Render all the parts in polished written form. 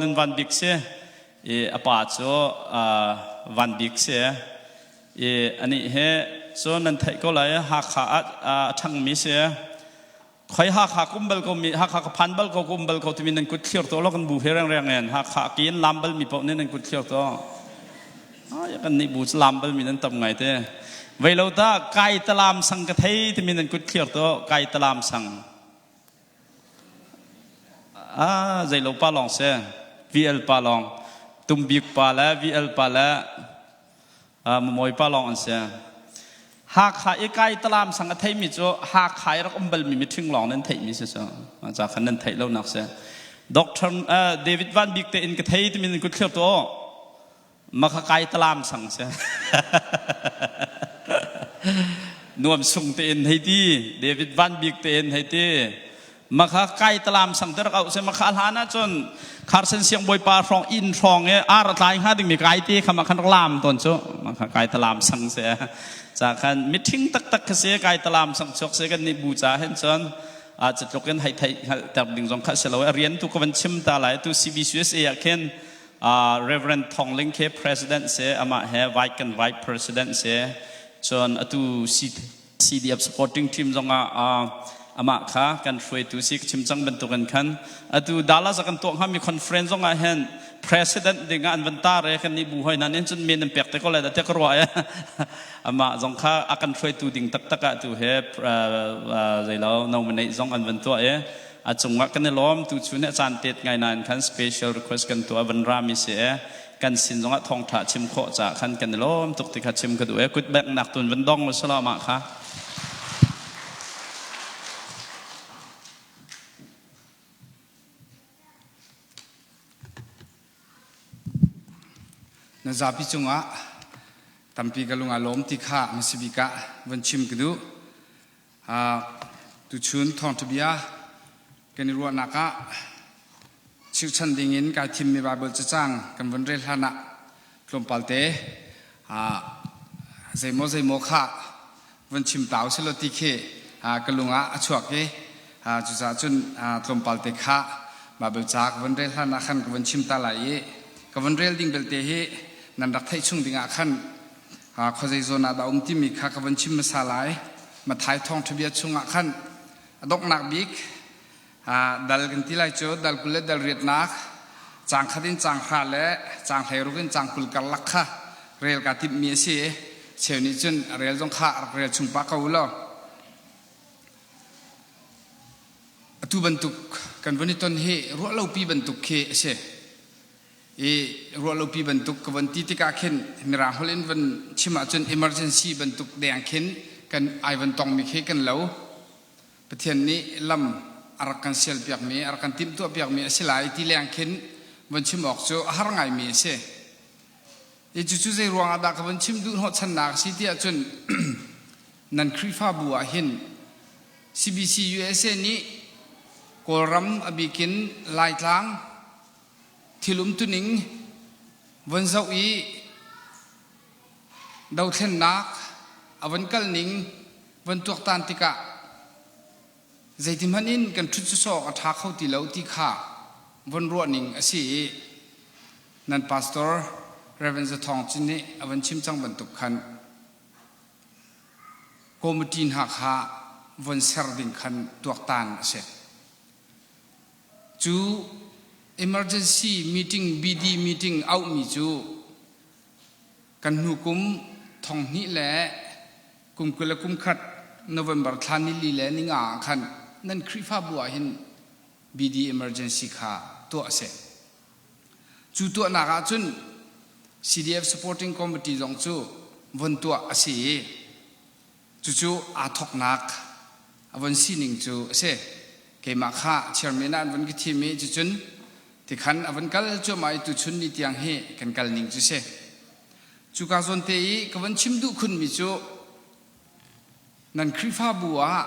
In Van Bik si i a pa cu Van Bik si i anih hi cu nan theih ko lai. Hakha ah a ṭhangmi si. Khoi Hakha kum bal ko mi, Hakha ka phan bal ko, kum bal ko timi nan kut thlir to lo. Kan bu he reng reng in Hakha ki in lam bal mi paoh nih nan kut thlir to. Ai, kan nih bu cu lam bal mi nan tam ngai te. Vei lo ta kai talam sang ka thei timi nan kut thlir to. Kai talam sang. Ah, zeilo pa lawng si. VL pa lawng. Tumbik pa le VL pa le Mamawi pa lawng an si. Hakha i kai talam sang a theimi cu Hakha i rak um balmi mithing lawng nan theihmi si cu. Ca khan nan theih lo nak si. Dr. David Van Bik te in ka thei timi nan kut thlir to. Maka kai talam sang si. Nuam sung te in hei ti. David Van Bik te in hei ti. Maka kai talam sang te rak auh si. Maka hlan ah cun Kharsen siang bawipa hrawng inn hrawng i ar a tlai hnga dingmi kai te kha khan rak lam tawn cu. Maka kai talam sang si. Ca khan mithing taktak kha si kai talam sang chuak si kan nih bu ca hen cun a catluk in hei theih hngalh ter ding zong kha si lo. A rian tu ka van chim ta lai. Tu CBCUSA ah khin Reverend Thong Ling khi president si, amah he vice kan vice president si. Cun atu CDF supporting team zongah amah kha kan hruaitu si. Ka chim cang bantukin khan atu Dallas ah kan tuah hngami conference zongah hin president ding ah an van tar i kan nih bu hoi nan in cun men an pek te ko lai dah tiah ka ruah i amah zong kha a kan hruaitu ding taktak ah tu he zeilo nominate zong an van tuah i a cungah kan i lawm. Tu chun a caan tet ngai nain khan special request kan tuah van rami si e kan sin zongah thawngtha chim khawh caah khan kan i lawm tuk ti kha chim ka duh e. Kut bek nak tun van dong salama kha. Na zapi cungah tampi ka lung a lawm ti kha masibik ah van chim ka duh. Tuchun thawngṭha bia kan i ruahnak ah chirhchan dingin kai thimmi Baibal cacang kan von rel hlan ah tlawmpal te zeimaw zeimaw kha von chim ta usih law ti khi ka lung ah a chuak i cucaah cun tlawmpal te kha Baibal ca ka von rel hlan ah khan ka von chim ta lai i ka von rel ding belte hi nan rak theih chung dingah khan khuazei zawn ah dah um timi kha ka von chim hmasa lai. Matthai thawngṭha bia chungah khan a donghnak bik dal kan ti lai cu dal 20 le dal riatnak caang khat in caang hra le caang 16 in caang 20 karlak kha rel kaa timhmi a si. Cheu nih cun rel zong kha rak rel chung pah ko u law. Atu bantuk kan von i ton hi ruahlopi bantuk khi a si. I ruahlopi bantuk ka von ti tikah khin mirang holh in von chim ahcun emergency bantuk deng khin kan ai von tongmi khi kan lo. Pathian nih lam a rak kan sialpiakmi, a rak kan timhtuahpiakmi a si lai ti leng khin von chim awk cu a har ngaimi a si. I cucu zei ruangah dah ka von chim duh hnawhchannak a si ti ahcun nan Khrihfabu ah hin CBC USA nih Kawlram a bikin Laitlang thil umtuning von zoh i dothlennak a von kalning von tuaktan tikah zeitihmanh in kan ṭhut sawsawh a ṭha kho ti lo ti kha von ruahning a si i nan pastor Reverend Za Thawng Cin nih a von chim cang bantuk khan committee hna kha von ser ding khan tuaktan a si. Cu emergency meeting BD meeting auhmi cu kan hnu kum thonghnih le kum 21 November thla nili le ninga ah khan nan Khrihfabu ah hin BD emergency kha tuah a si. Cu tuahnak ah cun CDF supporting committee zong cu von tuah a si i Cucu aa thawknak a von sining cu a si. Keimah kha chairman ah an von ka thim i cucun tikhan a von kal cuahmah i tuchun ni tiang hi kan kal ning cu si. Cuka zawnte i ka von chim duh khunmi cu nan Khrihfabu ah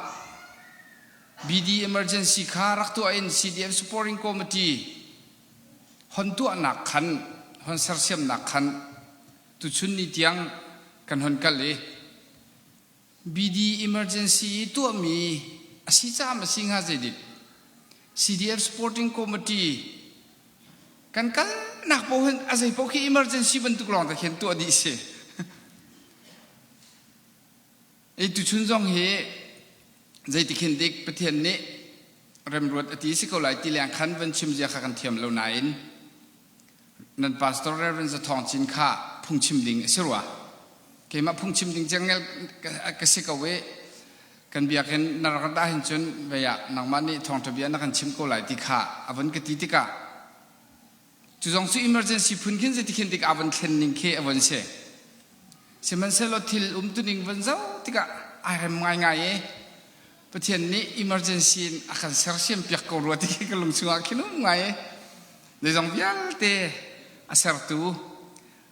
BD emergency kha rak tuah in CDF supporting committee hon tuahnak khan hon sersiamnak khan tuchun ni tiang kan hon kal i BD emergency i tuahmi a si caam a si hnga zeidik CDF supporting committee. Kan kalnak paoh hin a zei paoh khi emergency bantuk lawng te khin tuah dih si. I tuchun zong hi zeiti khin dik Pathian nih remruat a ti si ko lai ti leng khan van chim zia kha kan thiam lo nain nan pastor Reverend Za Thawng Cin kha phungchim ding a si rua. Keimah phungchim ding cengel ka si ko i kan biakinn na rak rat ahhin cun vei ah nangmah nih thawngṭha bia na kan chim ko lai ti kha a von ka ti tikah cu zong cu emergency phun khin zeiti khin tik a von thlen ning khi a von si. Sihmanhsehlaw thil umtuning von zoh tikah ai rem ngaingai i Pathian nih emergency in a kan sersiam piak ko rua ti khi ka lung chungah khin um ngai i zeizong vialte a sertu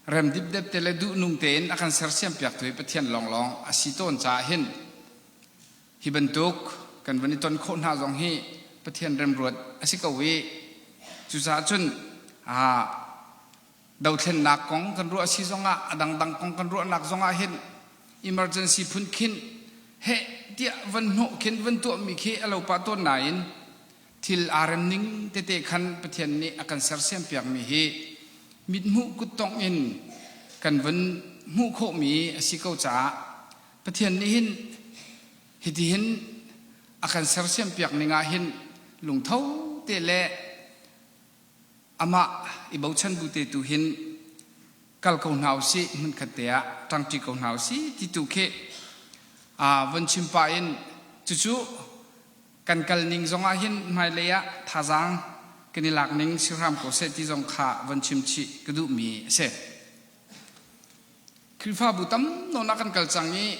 rem dipdep te le duhnung tein a kan sersiam piaktu hi Pathian lawnglawng a si tawn caah hin hi bantuk kan van i ton khawh hna zong hi Pathian remruat a si ko i cucaah cun dothlennak kong kan ruah si zongah a dangdang kong kan ruahnak zongah hin emergency phun khin heh tiah van hnawh khin van tuahmi khi a lo pah tawn nain thil aa rem ning tete khan Pathian nih a kan sersiam piakmi hi mithmuh kuttongh in kan vun hmuh khawhmi a si ko caah Pathian nih hin hitihin a kan sersiam piak ning ah hin lungtho te le amah i bochan bu te tu hin kal ko hna usih hmunkhat te ah ṭangṭi ko hna usih ti tu khi von chim pah in cucu kan kal ning zong ah hin hmailei ah thazaang kan i lak ning si hram ko seh ti zong kha von chim chih ka duhmi a si. Khrihfabu tam nawn ah kan kal cang i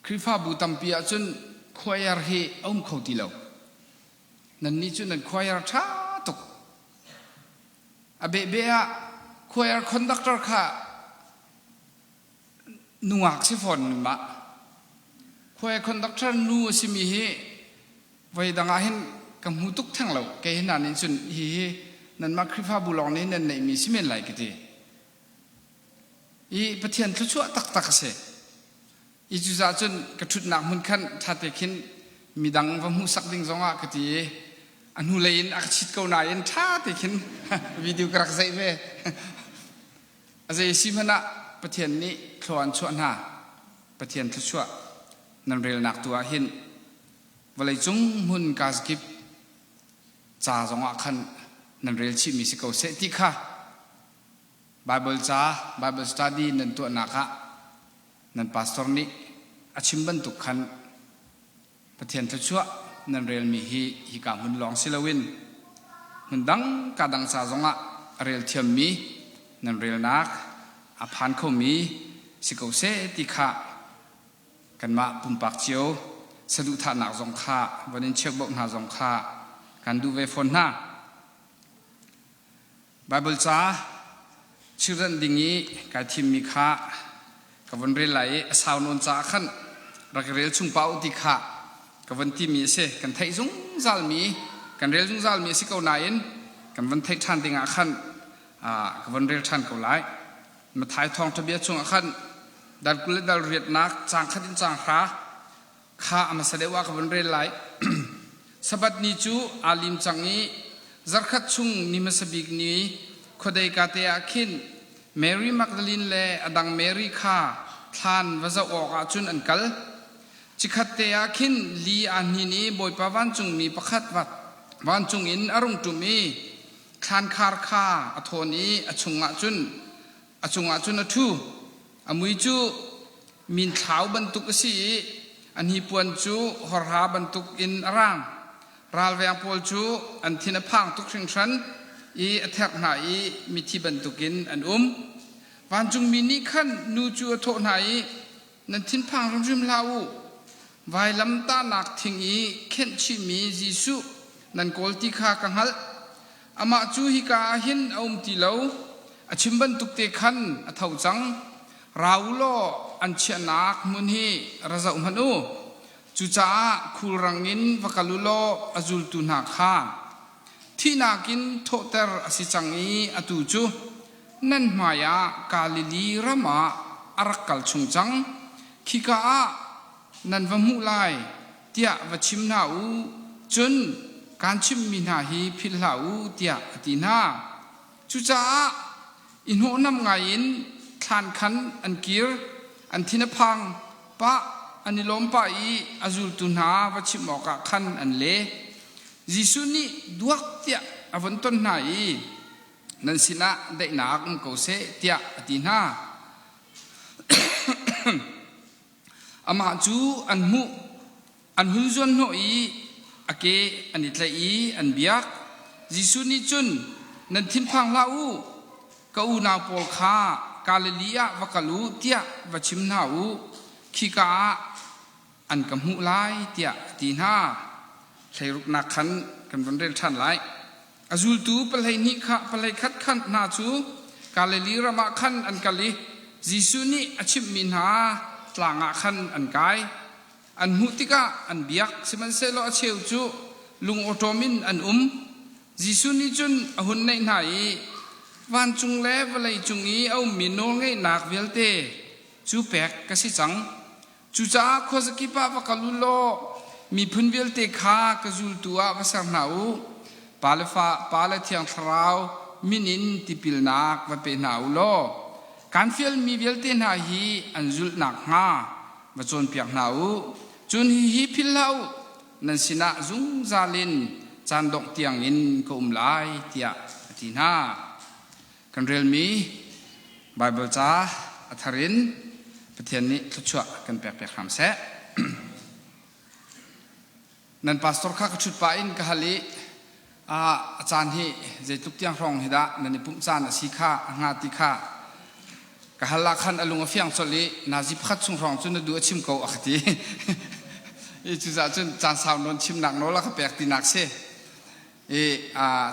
Khrihfabu tampi ahcun choir hi a um kho ti lo. Nannih cu nan choir ṭha tuk. A behbeh ah choir conductor kha nungak si fawn mah. Choir conductor nu a simi hi voi dang ah hin ka hmu tuk theng lo. Kei hi nain cun hi hi nanmah Khrihfabu lawng nih nan neihmi si men lai ka ti. I Pathian thluachuah taktak a si. I cucaah cun ka ṭhutnak hmun khan ṭhate khin midang va hmuhsak ding zongah ka ti i a hnulei in a ka chit ko nain ṭha te khin video ka rak zeih ve. A zei si hmanh ah Pathian nih thlua an chuah hna. Pathian thluachuah nan relnak tu ah hin vawleicung hmun kazakip ca zongah khan nan rel chihmi si ko seh ti kha Bible ca Bible study nan tuahnak ah nan pastor nih a chim bantuk khan Pathian thluachuah nan relmi hi hika hmun lawng si loin hmun dang ka dang ca zongah a rel thiammi nan relnak a phan khomi si ko seh ti kha kanmah pumpak cio saduhthahnak zong kha von in cheukbauh hna zong kha kan duh ve fawn hna. Baibal ca chirhchanh ding i kai thimmi kha ka von rel lai i a sau nawn caah khan rak i rel chung pah u ti kha ka von timi a si. Kan theih zungzalmi, kan rel zungzalmi a si ko nain kan von theih ṭhan ding ah khan ka von rel ṭhan ko lai. Matthai thawngṭha bia chungah khan dal 20 le dal riatnak caang khat in caang hra kha a hmasa deuh ah ka vun rel lai. Sabbath ni cu aa lim cang i zarkhat chung ni hmasa bik ni khuadei kate ah khin Mary Magdalene le a dang Mary kha thlan va zoh awkah cun an kal. Chikkhat te ah khin li aa hnin i Bawipa vancungmi pakhat vancung in a rung ṭum i thlankhar kha a thawn i a chungah cun a cungah cun a ṭhu. A mui cu minthlau bantuk a si i a hnipuan cu horha bantuk in a rang. Ralveng pawl cu an thin a phang tuk hringhran i a therh hna i mithi bantukin an um. Vancungmi nih khan nu cu a thawh hna i, Nan thinphang hrimhrim hlah u. Vailamtahnak thing i khenh chihmi Jesuh nan kawl ti kha ka hngalh. Amah cu hika ah hin a um ti lo. A chim bantuk te khan a tho cang. Ra u law an chiahnak hmun hi ra zoh hmanh u. Cucaah khulrang in va kal u law a zultu hna kha thihnak in thawhter a si cang i atu cu nan hmaiah Galilee ram ah a rak kal chung cang. Khika ah nan va hmuh lai tiah va chim hna u. Cun Kaan chimhmi hna hi philh hlah u, tiah a ti hna. Cucaah i hnawhnam ngaiin thlan khan an kir, an thin a phang pah, an i lawm pah i a zultu hna va chimh awkah khan an le. Jesuh nih duak tiah a von ton hna i, Nan sinah daihnak um ko seh, tiah a ti hna. Amah cu an hmuh, an hun zuanhnawh i a ke an i tlaih i an biak. Jesuh nih cun, Nan thinphang hlah u, ka unau pawl kha Galilee ah va kal u tiah va chim hna u, khika ah an ka hmuh lai tiah a ti hna. Hleiruknak khan kan von rel ṭhan lai. A zultu pahleihnih kha pahleikhat khan hna cu Galilee ram ah khan an kal i Jesuh nih a chimhmi hna tlang ah khan an kai. An hmuh tikah an biak, sihmanhsehlaw a cheu cu lungawṭawm in an um. Jesuh nih cun a hun naih hna i vancung le vawlei cung i a ummi nawlngeihnak vialte cu pek ka si cang. Cucaah khuazakip ah va kal u law miphun vialte kha ka zultu ah va ser hna u. Pa le Fa, Pa le Thiang Thlarau min in tipilnak va pe hna u law kaan fialmi vialte hna hi an zulh nakhnga va cawnpiak hna u. Cun hihi philh hlah u, nan sinah zungzal in caan dongh tiangin ka um lai, tiah a ti hna. Kan relmi Baibal ca a thar in Pathian nih thluachuah kan pek piak hram seh. Nan pastor kha ka ṭhut pah in ka hal i a caan hi zeitluk tiang hrawng hi dah nan i pumh caan a si kha a hnga ti kha ka hal ah khan a lung a fiang colh i nazi pakhat chung hrawng cu na duh a chim ko a ka ti. I cucaah cun caan sau nawn chimnak nawl a ka pek tinak si. I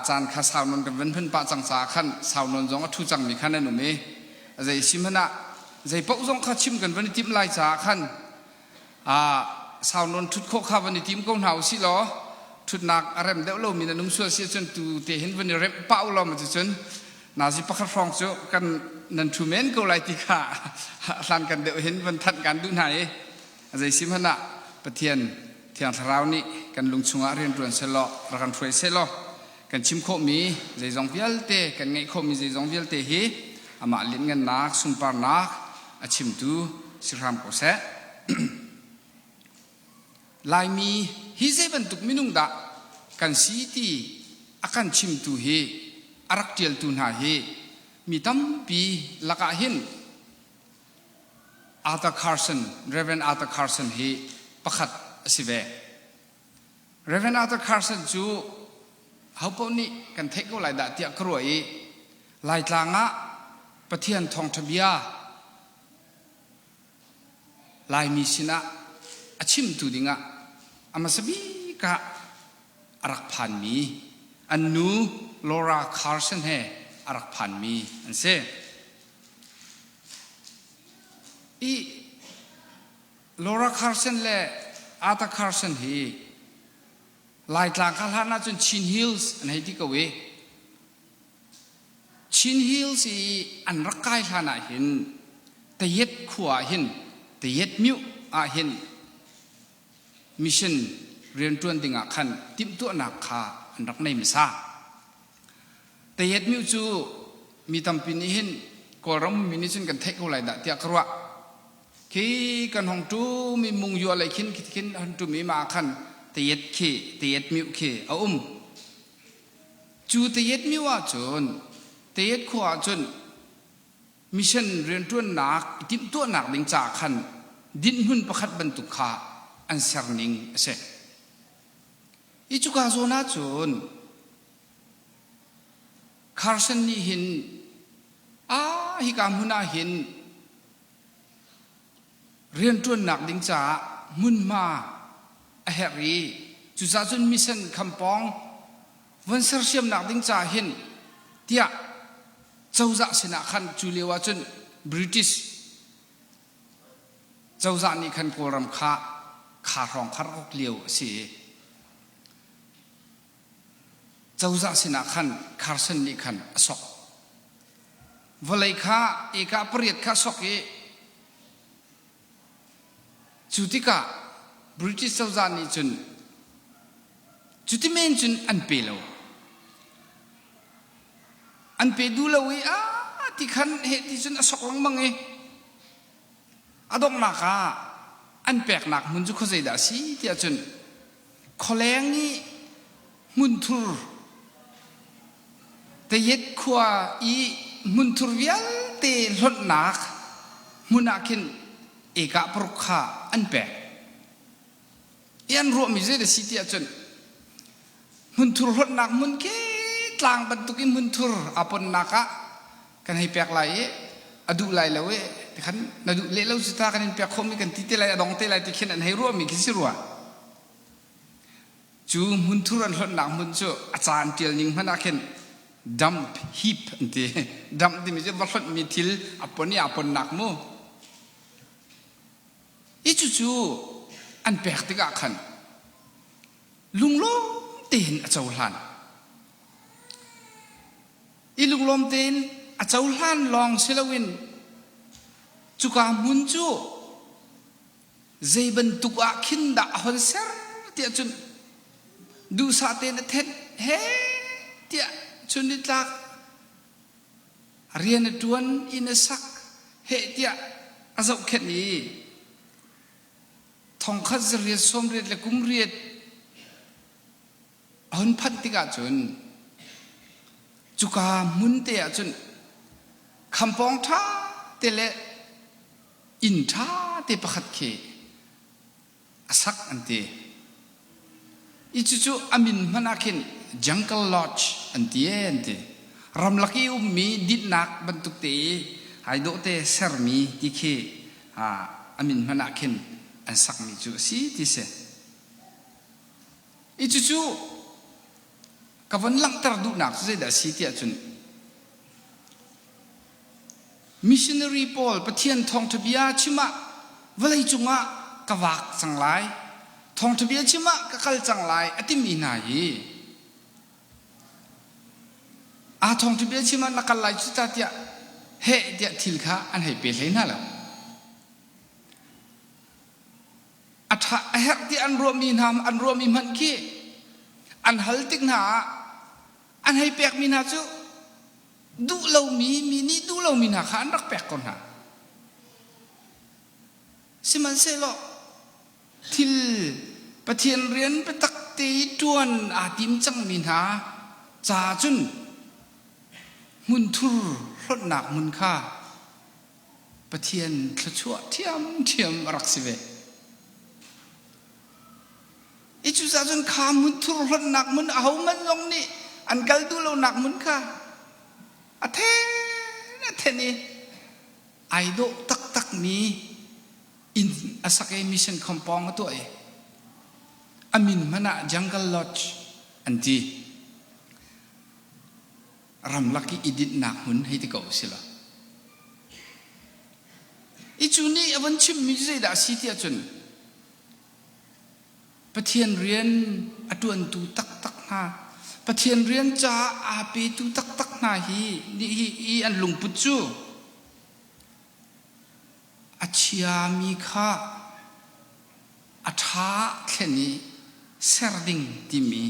caan kha sau nawn kan van hman pah cang caah khan sau nawn zong a ṭhu cangmi khan an um i zei si hmanh ah zei paoh zong kha chim kan van i timh lai caah khan sau nawn ṭhut khawh kha van i tim ko hna usih law ṭhutnak a rem deuh lomi nan um sual si ahcun tu te hin van i remh pah u law ma cucun nazi pakhat hrawng cu kan nan ṭhu men ko lai ti kha hlan kan deuh hin van thanh kan duh hna i zei si hmanh ah Pathian Thiang Thlarau nih kan lung chungah rianṭuan sehlaw rak kan hruai sehlaw kan chim khawhmi zeizong vialte kan ngeih khawhmi zeizong vialte hi amah lianngannak sunparnak a chimtu si hram ko seh. Laimi hi zei bantuk minung dah kan si ti a kan chimtu hi a rak ṭialtu hna hi mi tampi lakah hin Arthur Carson, Reverend Arthur Carson hi pakhat a si ve. Reverend Arthur Carson cu hopaoh nih kan theih ko lai dah tiah ka ruah i Laitlang ah Pathian thawngṭha bia Laimi sinah a chimtu dingah a hmasa bik ah a rak phanmi an nu Laura Carson he a rak phanmi an si. I Laura Carson le Arthur Carson hi Laitlang ka hlan ahcun Chin Hills an hei ti ko i Chin Hills i an rak kai hlan ah hin Tayet khua ah hin Tayet Myu ah hin mission rianṭuan dingah khan timhtuahnak kha an rak nei hmasa. Tayet Myu cu mi tampi nih hin Kawlram mi nih cun kan theih ko lai dah tiah ka ruah. Khi kan hong ṭum i Mungyua lei khin khin han ṭum i mah khan Tayet khi Tayet Myu khi a um. Cu Tayet Myu ahcun Tayet khua ahcun mission rianṭuannak i timhtuahnak ding caah khan dinhhmun pakhat bantuk kha an ser ning a si. I cuka zawn ahcun Carson nih hin a hika hmun ah hin rianṭuannak ding caah hmunhma a herh i cucaah cun mission khampawng von sersiamnak ding caah hin tiah cozah sinah khan cu lio ah cun British cozah nih khan Kawlram kha kha hrawng kha rak uk lio a si i cozah sinah khan Carson nih khan a sok. Vawlei kha eka pariat kha a sok i cu tikah British cozah nih cun. Cuti men cun an pe lo. An pe duh lo i ah ti khan heh ti cun a sok lengmang i a donghnak ah an peknak hmun cu khuazei dah a si tiah cun khualeng i hmunthur Tayet khua i hmunthur vialte hlonhnak hmun ah khin ekah paruk kha an pek. I an ruahmi zei a si tiah cun hmunthur hlonhnak hmun khi tlang bantuk in hmunthur aa ponnak ah kan hei pek lai i a duh lai lo i tikhan na duh leh lo cu ta kan in pek khawhmi kan ti te lai a dong te lai ti khin an hei ruahmi khi si rua. Cu hmunthur an hlonhnak hmun cu a caan ṭial ning hmanh ah khin dump heap an ti. Dump timi cu va hlonhmi thil a pon i aa ponnak mu. I cucu an pek tikah khan lunglawm tein a cohlan. I lunglawm tein a cohlan lawng si loin cuka hmun cu zei bantuk ah khin dah a hon ser tiah cun duhsah tein a thenh he tiah chun nitlak rian a ṭuan inn a sak heh tiah a zohkhenh i thongkhat zariat sawmriat le kum riat a hun phanh tikah cun cuka hmun te ah cun khampawng ṭha te le inn ṭha te pakhat khi a sak an ti. I cucu a min hmanh ah khin Jungle Lodge an ti ee an ti. Ramlak i ummi dinhnak bantuk te i ai dawh te sermi ti khi a min hmanh ah khin an sakmi cu a si ti si. I cucu ka von langhter duhnak cu zeidah a si tiah cun Missionary pawl Pathian thawngṭha bia chim ah vawleicung ah ka vak cang lai, thawngṭha bia chim ah ka kal cang lai a timi hna hi aa thawngṭha bia chim ah na kal lai cu ta tiah heh tiah thil kha an hei pe hlei hna lo. A ṭha a herh ti an ruahmi hna an ruahmi hmanh khi an hal tik hna ah an hei pekmi hna cu duh lomi mi nih duh lomi hna kha an rak pek ko hna. Sihmanhsehlaw thil Pathian rian biatak te i ṭuan aa tim cangmi hna ca cun hmunthur hlonhnak hmun kha Pathian thluachuah ṭhiamṭhiam a rak si ve. I cucaah cun kha hmunthur hlonhnak hmun ahohmanh zong nih an kal duh lonak hmun kha a then a then i ai dawh taktakmi inn a sak i mission compound a tuah i a min hmanh ah Jungle Lodge an ti. Ramlak i i dinhnak hmun hei ti ko si lo. I cu nih a von chimmi cu zeidah a si tiah cun Pathian rian a ṭuantu taktak hna, Pathian rian caah aa petu taktak hna hi nih hi i an lungput cu a chiami kha a ṭha thlen i ser ding timi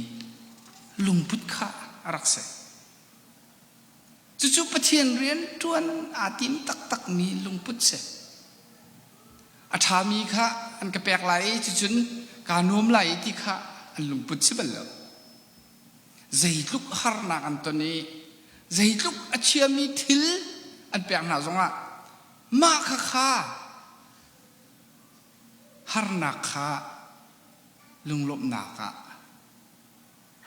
lungput kha a rak si. Cucu Pathian rian ṭuan aa tim taktakmi lungput si. A ṭhami kha an ka pek lai i cucun kaa nuam lai i ti kha an lungput si bal lo. Zeitluk harnak an ton i zeitluk a chiami thil an pek hna zongah mah kha kha harnak kha lunglawmhnak ah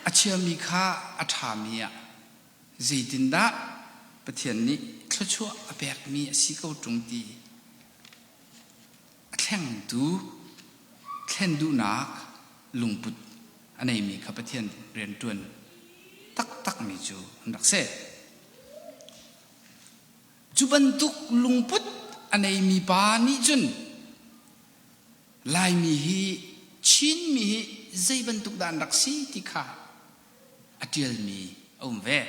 a chiami kha a ṭhami ah zeitindah Pathian nih thluachuah a pekmi a si ko ṭung ti a thlengtu thlen duhnak lungput a neimi kha Pathian rianṭuan taktakmi cu an rak si. Cu bantuk lungput a neimi pa nih cun Laimi hi Chinmi hi zei bantuk dah an rak si ti kha a ṭialmi a um ve.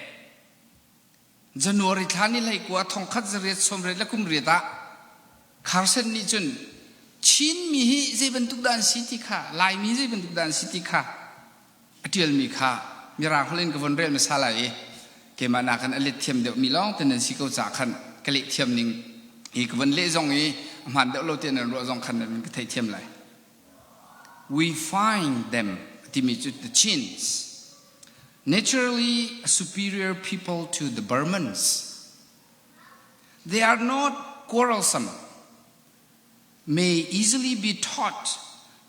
January thla ni hleikua thongkhat zariat sawmriat le kum riat ah Carson nih cun Chinmi hi zei bantuk dah an si ti kha Laimi zei bantuk dah an si ti kha A ṭialmi kha Mirang holh in ka von rel hmasa lai i keimah nakin a let thiam deuhmi lawng te nan si ko caah khan ka leh thiam ning hi ka von leh zong i a hmaan deuh lo tiah nan ruah zong khan nan ka theihthiam lai. We find them timi cu the Chins naturally a superior people to the Burmans. They are not quarrelsome, may easily be taught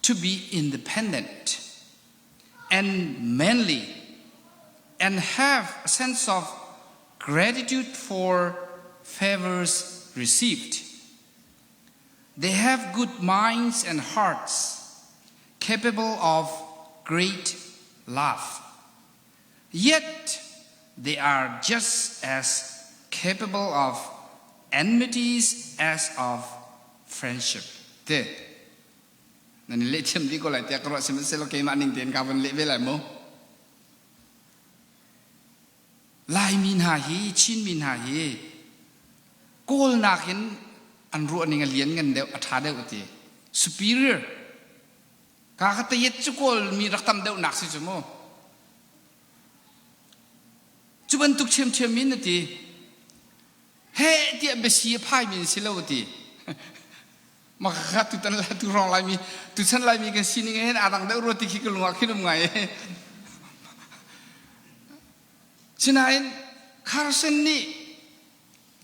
to be independent and manly and have a sense of gratitude for favors received. They have good minds and hearts, capable of great love. Yet they are just as capable of enmities as of friendship. Te nan i lehthiam dih ko lai tiah ka ruah sihmanhsehlaw keimah ning tein ka von leh ve lai mu. Laimi hna hi Chinmi hna hi Kawl nakin an ruahning a lian ngan deuh a ṭha deuh a ti. Superior. Ka ka tayet cu Kawl mi rak tam deuh nak si cu mu. Cu bantuk ṭhiamṭhiam in a ti. He tiah biasi a phaimi an si lo a ti. Makha tutan la tu rong laimi tuchan laimi kan sining he hin aa dang deuh rua ti khi ka lung ah khin um ngai. Sinain Carson nih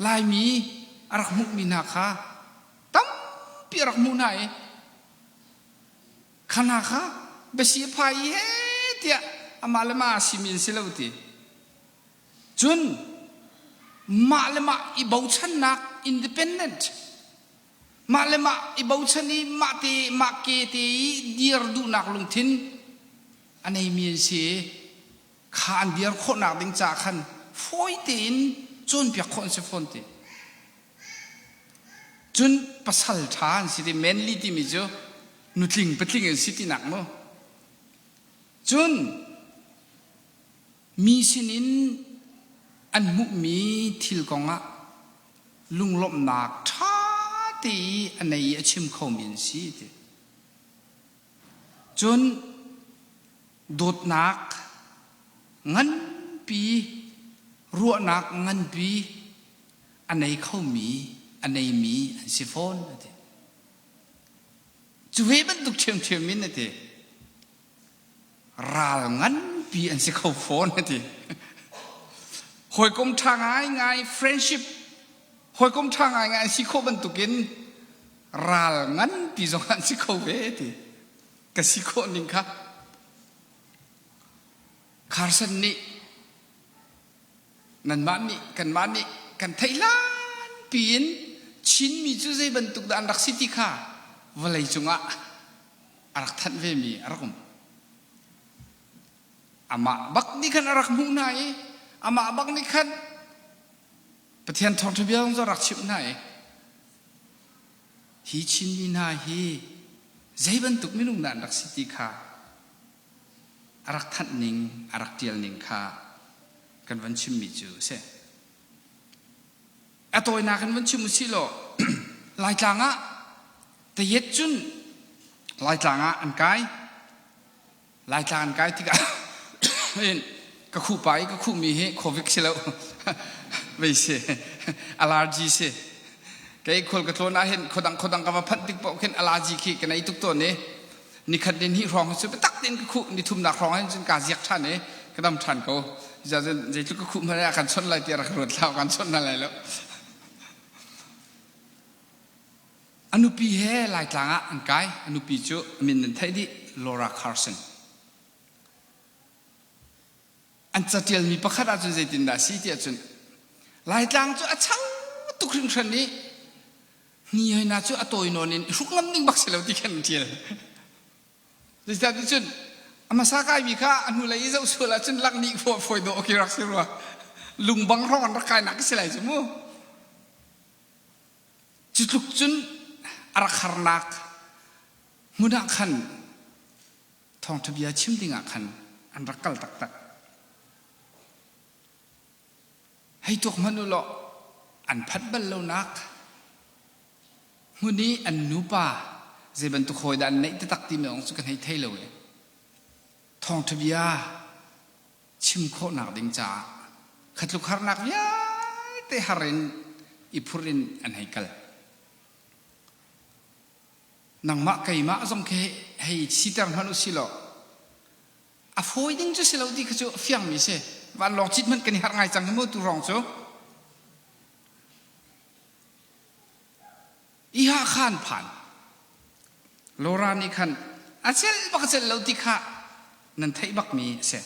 Laimi a rak hmuhmi hna kha tampi a rak hmuh hna i kha hna kha biasi a phai i he tiah amah le mah a simi an si lo ti. Cun mah le mah i bochannak independent mah le mah i bochan i mah te mah ke te i dir duhnak lungthin a neimi an si i kha an dir khawhnak ding caah khan fawi tein cawnpiak khawh an si fawn ti. Cun pasal ṭha an si ti manly timi cu nutling patling an si tinak mu. Cun mi sinin an hmuhmi thil kongah lunglawmhnak ṭha te i a nei i a chim khomi an si ti. Cun dawtnak nganpi, ruahnak nganpi a nei khomi, a neimi an si fawn a ti. Cu ve bantuk ṭhiamṭhiam in a ti. Ral nganpi an si kho fawn a ti. Hawikom ṭha ngaingai friendship hawikom ṭha ngaingai an si khawh bantukin ral nganpi zong an si kho ve ti. Ka si khawh ning kha Carson nih nanmah nih kanmah nih kan theih hlan piin Chinmi cu zei bantuk dah an rak si ti kha vawlei cungah a rak thanh vemi a rak um. Amah bak nih khan a rak hmuh hna i amah bak nih khan Pathian thawngṭha bia zong cu a rak chimh hna i hi Chinmi hna hi zei bantuk minung dah an rak si ti kha a rak thanh ning a rak ṭial ning kha kan van chimmi cu a si. A tawinak in van chim usih law Laitlang ah Tayet cun Laitlang ah an kai. Laitlang an kai tikah hin ka khuh pa i ka khuhmi hi covid si lo vei si allergy si kei khual ka tlawn ah hin khuadang khuadang ka va phanh tik paoh khin allergy khi ka nei tuk tawn i nikhat ni hnih hrawng cu biatak tein ka khuh ni thumnak hrawng hin cun kaa ziak ṭhan i ka dam ṭhan ko cun zeitluk ka khuh hmanh ah kan chawnh lai tiah rak ruat hlah kan chawnh hna lai lo A nupi he Laitlang ah an kai. A nupi cu a min nan theih dih, Laura Carson. An catialmi pakhat ahcun zeitindah a si tiah cun Laitlang cu a chang tuk hringhran i hni hoi na cu a tawi nawn in i hruk ngam ding bak si lo ti khan an ṭial. Zeicahtiah cun a hmasa kaimi kha a hnulei i zoh sual ahcun lak nih fawi dawh khi rak si rua. Lungbang hrawng an rak kainak a si lai cu mu. Cu tluk cun a rak harnak hmun ah khan thawngṭha bia chim dingah khan an rak kal taktak. Hei tuak hmanh u law an phanh bal lonak hmun i an nupa zei bantuk hawi dah an neih taktak timi zong cu kan hei thei lo i. Thawngṭha bia chim khawhnak ding caah khatluk harnak vialte har in i phurh in an hei kal. Nangmah keimah zong khi hei siter hmanh u si law a fawi ding cu si lo ti kha cu a fiangmi si. Vanlawng cit hmanh kan i harh ngai cang hi mu tu hrawng cu. Iha khan phan. Laura nih khan a celh bak a celh lo ti kha nan theih bakmi a si.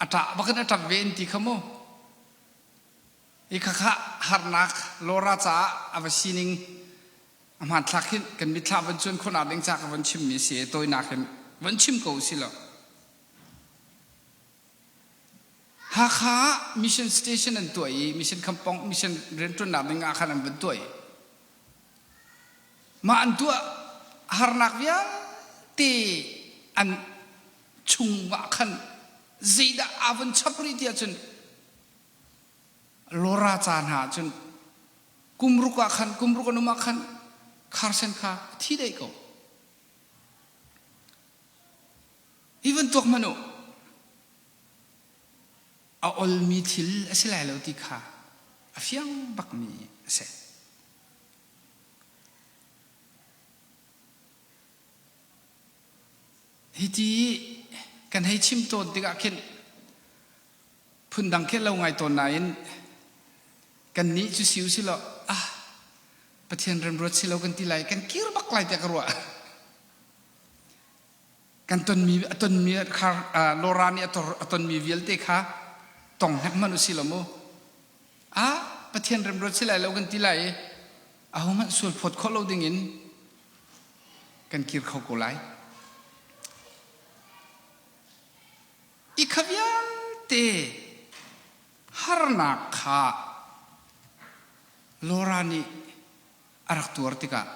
A ṭah bak in a ṭap ve in ti kha mu. Hi khakha harnak Laura caah a va sining a hmanthlak hin kan mitthla van cuan khawhnak ding ca ka van chimmi a si i tawinak in van chim ko u si law. Hakha ah mission station an tuah i mission khampong mission rianṭuannak ding ah khan an van tuah i mah an tuah harnak vialte an chung ah khan zeidah aa von chap rih ti ahcun Laura ca hna ahcun kum ruk ah khan kum ruk an um ah khan Carson kha a thi dei ko. Hi van tuak hmanh u. A olmi thil a si lai lo ti kha a fiang bakmi a si. Hiti kan hei chim tawn tikah khin phundang khi lo ngai tawn nain kannih cu si u si law ah Pathian remruat si lo kan ti lai kan kir bak lai tiah ka ruah. Kan tonmi a tonmi kha Laura nih a tonmi vialte kha tong hnek hmanh u si lo mu. Ah Pathian remruat si lai lo kan ti lai i ahohmanh sual phawt khawh lo dingin kan kir kho ko lai. I kha vialte harnak kha Laura nih a rak tuar tikah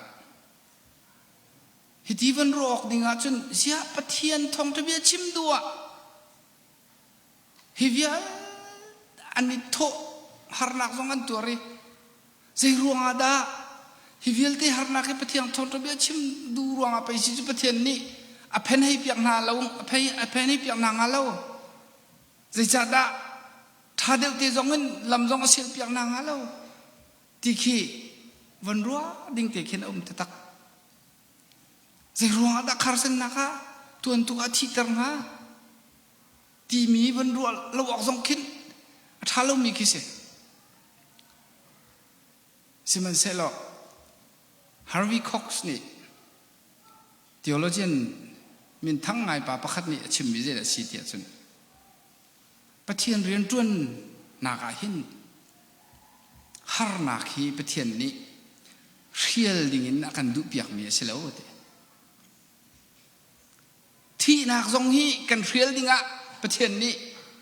Hiti van ruah awk ding ahcun ziah Pathian thawngṭha bia chim duh ah hi vial an i thawh harnak zong an tuar i zei ruangah dah hi vialte harnak hi Pathian thawngṭha bia chim duh ruangah pei si cu Pathian nih a phen hei piak hna lo a phei a phen hei piak hna hnga lo zeicahdah ṭha deuh te zong in lam zong a sial piak hna hnga lo ti khi von ruah ding te khin a um taktak. Zei ruangah dah kharsennak ah tuantuk ah thihter hnga timi von ruah lo awk zong khin a ṭha lomi khi si. Sihmanhsehlaw Harvey Cox nih theologian minthang ngai pa pakhat nih a chimmi zeidah a si tiah cun Pathian rianṭuannak ah hin harnak hi Pathian nih hrial dingin a kan duhpiakmi a si lo ti. Thihnak zong hi kan hrial dingah Pathian nih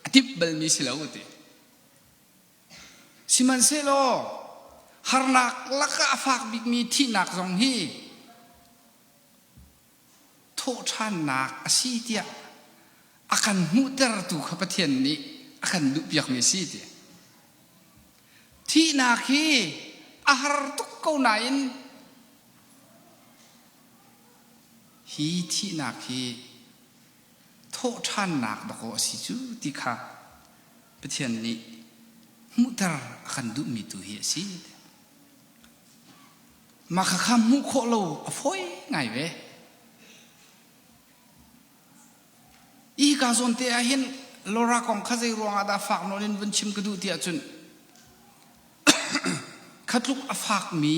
a timh balmi si lo ti. Sihmanhsehlaw harnak lakah a fak bikmi thihnak zong hi thawhṭhannak a si tiah a kan hmuhtertu kha Pathian nih a kan duhpiakmi a si ti. Thihnak hi a har tuk ko nain hi thihnak hi thawhṭhannak dakaw a si cu ti kha Pathian nih hmuhter a kan duhmi tu hi a si. Mah khakha hmuh khawh lo a fawi ngai ve. Hika zawn te ah hin Laura kong kha zei ruangah dah fak nawn in vun chim ka duh ti ahcun kha tluk a fakmi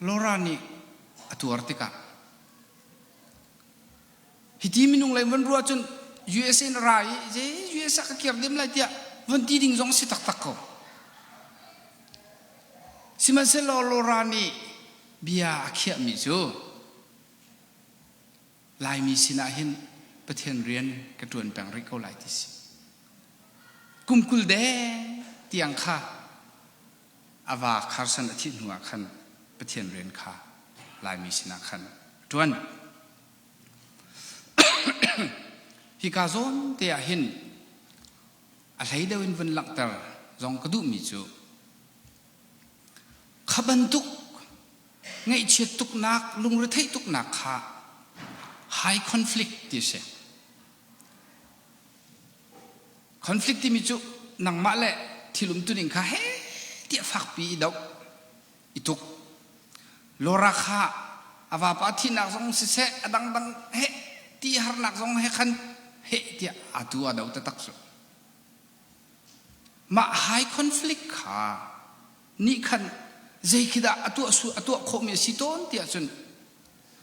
Laura nih a tuar tikah hiti minung lei van ruah cun USA in ra i zei US ah ka kir dem lai tiah von ti ding zong si taktak ko. Sihmanhsehlaw Laura nih bia a khiahmi cu Laimi sinah hin Pathian rian ka ṭuan peng rih ko lai ti si. Kum 20 deng tiang kha a va Carson a thih hnuah khan Pathian rian kha Laimi sinah khan a ṭuan. Hika zawn te ah hin a hlei deuh in vun langhter zong ka duhmi cu kha bantuk ngaihchiat tuknak lungretheih tuknak kha. High conflict ti a si. Conflict timi cu nangmah le thil umtuning kha he tiah fakpi i doh, i tuk. Laura kha a vapa thihnak zong siseh, a dangdang he ti harnak zong he khan heh tiah aa tu aa do taktak cu. Mah high conflict kha nih khan zei khi dah a tuah a tuah khawhmi a si tawn tiah cun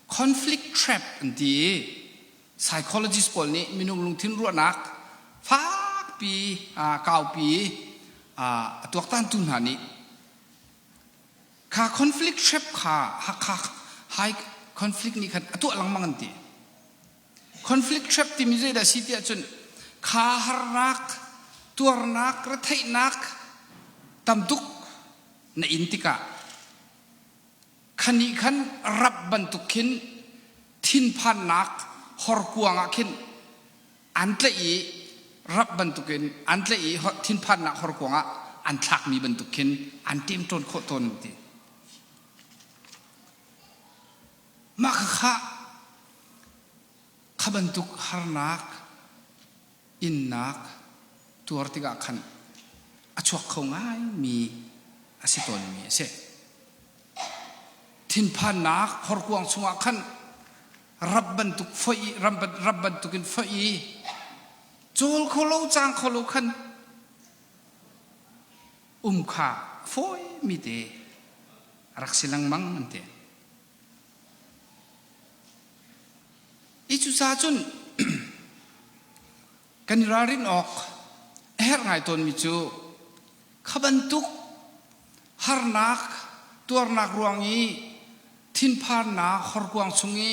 conflict trap an ti i psychologist pawl nih minung lungthin ruahnak fakpi kaupi a tuaktantu hna nih kha conflict trap kha kha high conflict nih khan a tuah lengmang an ti. Conflict trap timi zeidah si tiah cun kha harnak, tuarnak, retheihnak tamtuk na in tikah khani khan rap bantuk khin thinphannak horkuang ah khin an tlaih i rap bantukin an tlaih i thinphannak horkuang ah an thlakmi bantuk khin an ṭemṭawn khawh tawn ti. Mah khakha kha bantuk harnak innak tuar tikah khan a chuak kho ngaimi a si tawnmi a si. Thinphannak horkuang chungah khan rap bantuk foih rap bantukin foih i cawl kho lo cang kho lo khan um kha fawimi te a rak si lengmang an ti. I cucaah cun kan i ralrin awk a herh ngai tawnmi cu kha bantuk harnak tuarnak ruang i thinphannak horkuang chung i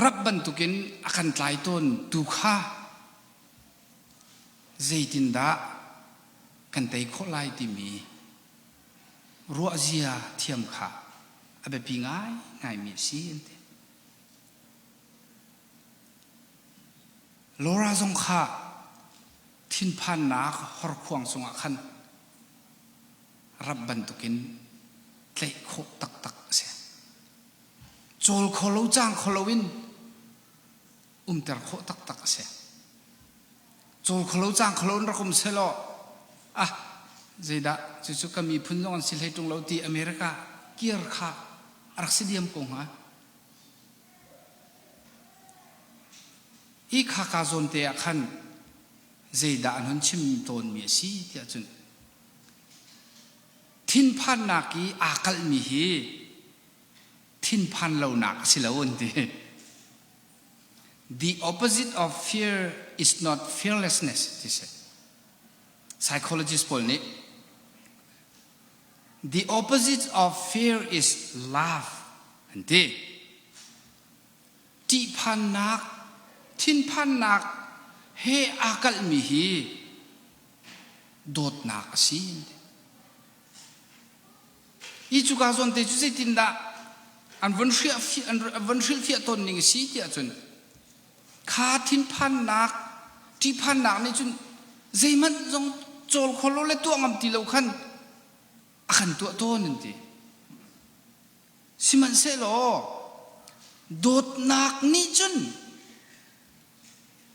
rap bantukin a kan tlai tawn tu kha zeitindah kan tei khawh lai timi ruahzia thiam kha a biapi ngaingaimi a si an ti. Laura zong kha thinphannak horkhuang cungah khan rap bantukin tlaih khawh taktak a si. Cawl kho lo cang kho loin umter khawh taktak a si. Cawl kho lo cang kho lo in rak um selaw ah zeidah cucu ka miphun zong an si hlei ṭung lo ti America kir kha a rak si diam ko hnga. Hi khaka zawn te ah khan zeidah an hun chim tawnmi a si tiah cun thinphannak i aa kalhmi hi thinphan lonak a si lo an ti. The opposite of fear is not fearlessness ti si. Psychologist pawl nih the opposite of fear is love an ti. Ṭihphannak, thinphannak he aa kalhmi hi dawtnak a si. Hi cuka zawn te cu zeitindah an von an von hrilhfiah tawn ning a si tiah cun kha thinphannak ṭihphannak nih cun zeihmanh zong cawl kho lo le tuah ngam ti lo khan a kan tuah tawn an ti. Sihmanhsehlaw dawtnak nih cun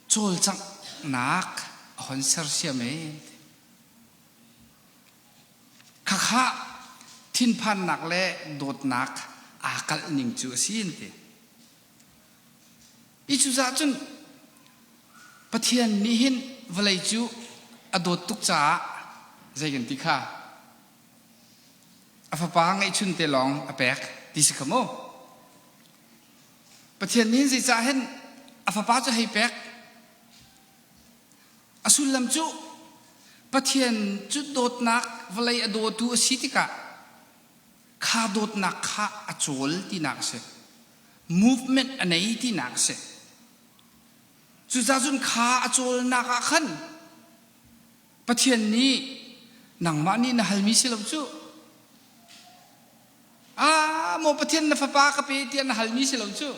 cawlcanghnak a hon sersiam ee. Khakha thinphannak le dawtnak aa kalh ning cu a si an ti. Hi cucaah cun Pathian nih hin vawlei cu a dawt tuk caah zei kan ti kha a fapa ngeihchun te lawng a pek ti si kha mu. Pathian nih hin zeicah hin a fapa cu hei pek A sullam cu Pathian cu dawtnak vawlei a dawtu a si tikah kha dawtnak kha a cawl tinak a si. Movement a nei tinak a si. Cucaah cun kha a cawlnak ah khan Pathian nih nangmah nih na halmi si lo cu. Ah, maw Pathian na fapa ka pe tiah na halmi si lo cu.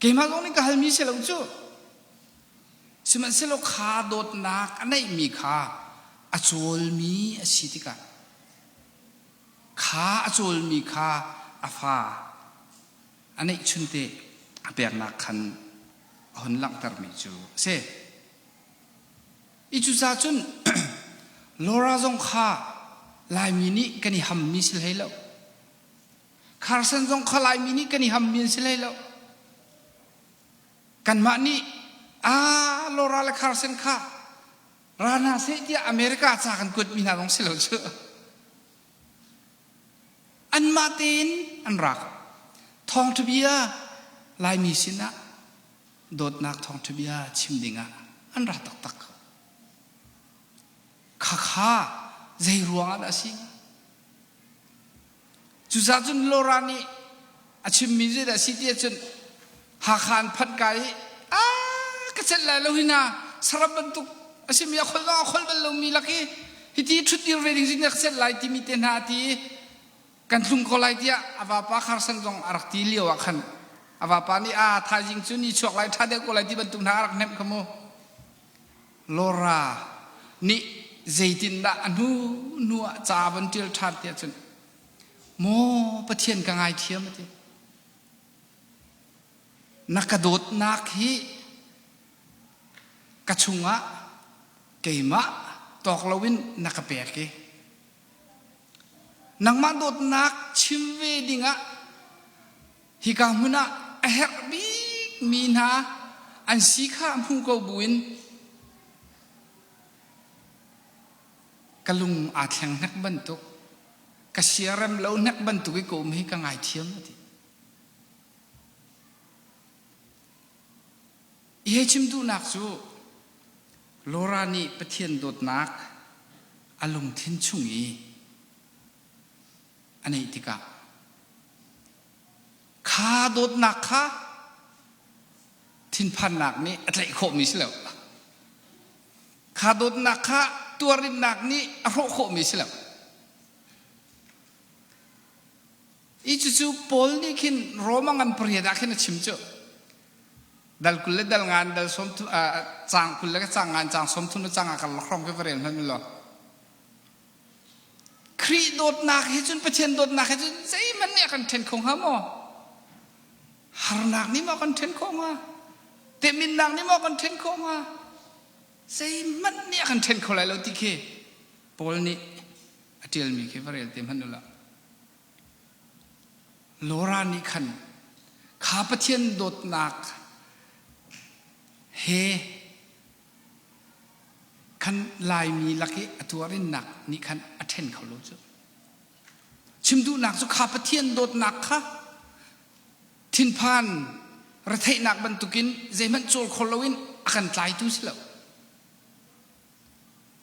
Keimah zong nih ka halmi si lo cu. Sihmanhsehlaw kha dawtnak a neihmi kha a cawlmi a si tikah kha a cawlmi kha a fa a neihchunte A peknak khan a hun langhtermi cu a si. I cucaah cun Laura zong kha Laimi nih kan i hammi si hlei lo. Carson zong kha Laimi nih kan i hammi an si hlei lo. Kanmah nih aa Laura le Carson kha ra hna seh tiah America ca kan kuatmi hna zong si lo cu. Anmah tein an rak. Thawngṭha bia Laimi sinah dawtnak thawngṭha bia chim dingah an ra taktak ko. Khakha zei ruangah dah a si? Cucaah cun Laura nih a chimmi zeidah a si ti ahcun Hakha an phanh ka i a ka celh lai lo hi na saram bantuk a simi a khol a khol bal lomi lak i hiti ṭhutdir ve ding zing ka celh lai timi te hna a ti i kan tlung ko lai tiah a vapa Carson zong a rak ti lio ah khan a vapa nih a thaizing cu ni chuak lai ṭha deuh ko lai ti bantuk hna a rak hnemh kha mu. Laura nih zeitindah a hnu hnu ah ca von ṭial ṭhan tiah cun maw Pathian ka ngaithiam a ti. Na ka dawtnak hi ka chungah keimah tawk loin na ka pek i nangmah dawtnak chim ve dingah Hika hmun ah a herh bikmi hna an si kha hmu ko buin ka lung aa thleng hnek bantuk, ka siarem lo hnek bantuk i ka um hi ka ngaithiam a ti. I hei chim duhnak cu Laura nih Pathian dawtnak a lungthin chung i a neih tikah kha dawtnak kha thinphannak nih a tlaih khawhmi si lo. Kha dawtnak kha tuarinnak nih a hrawh khawhmi si lo. I cucu Paul nih khin Roma ngan pariat ah khin a chim cu. Dal 20 le dal ngan dal sawm cang 20 le cang ngan cang 30 le cang a karlak hrawng khi va rel hmanh law. Khrih dawtnak he cun Pathian dawtnak he cun zeihmanh nih a kan ṭhen kho hnga maw? Harnak nih maw a kan ṭhen khawh hnga? Teminnak nih maw a kan ṭhen khawh hnga? Zeihmanh nih a kan ṭhen kho lai lo ti khi Paul nih a ṭialmi khi va rel te hmanh u law. Laura nih khan kha Pathian dawtnak he Khan Laimi lak i a tuarinnak nih khan a ṭhen kho lo cu. Chim duhnak cu kha Pathian dawtnak kha thinphan retheihnak bantukin zeihmanh cawl kho loin a kan tlaitu si lo.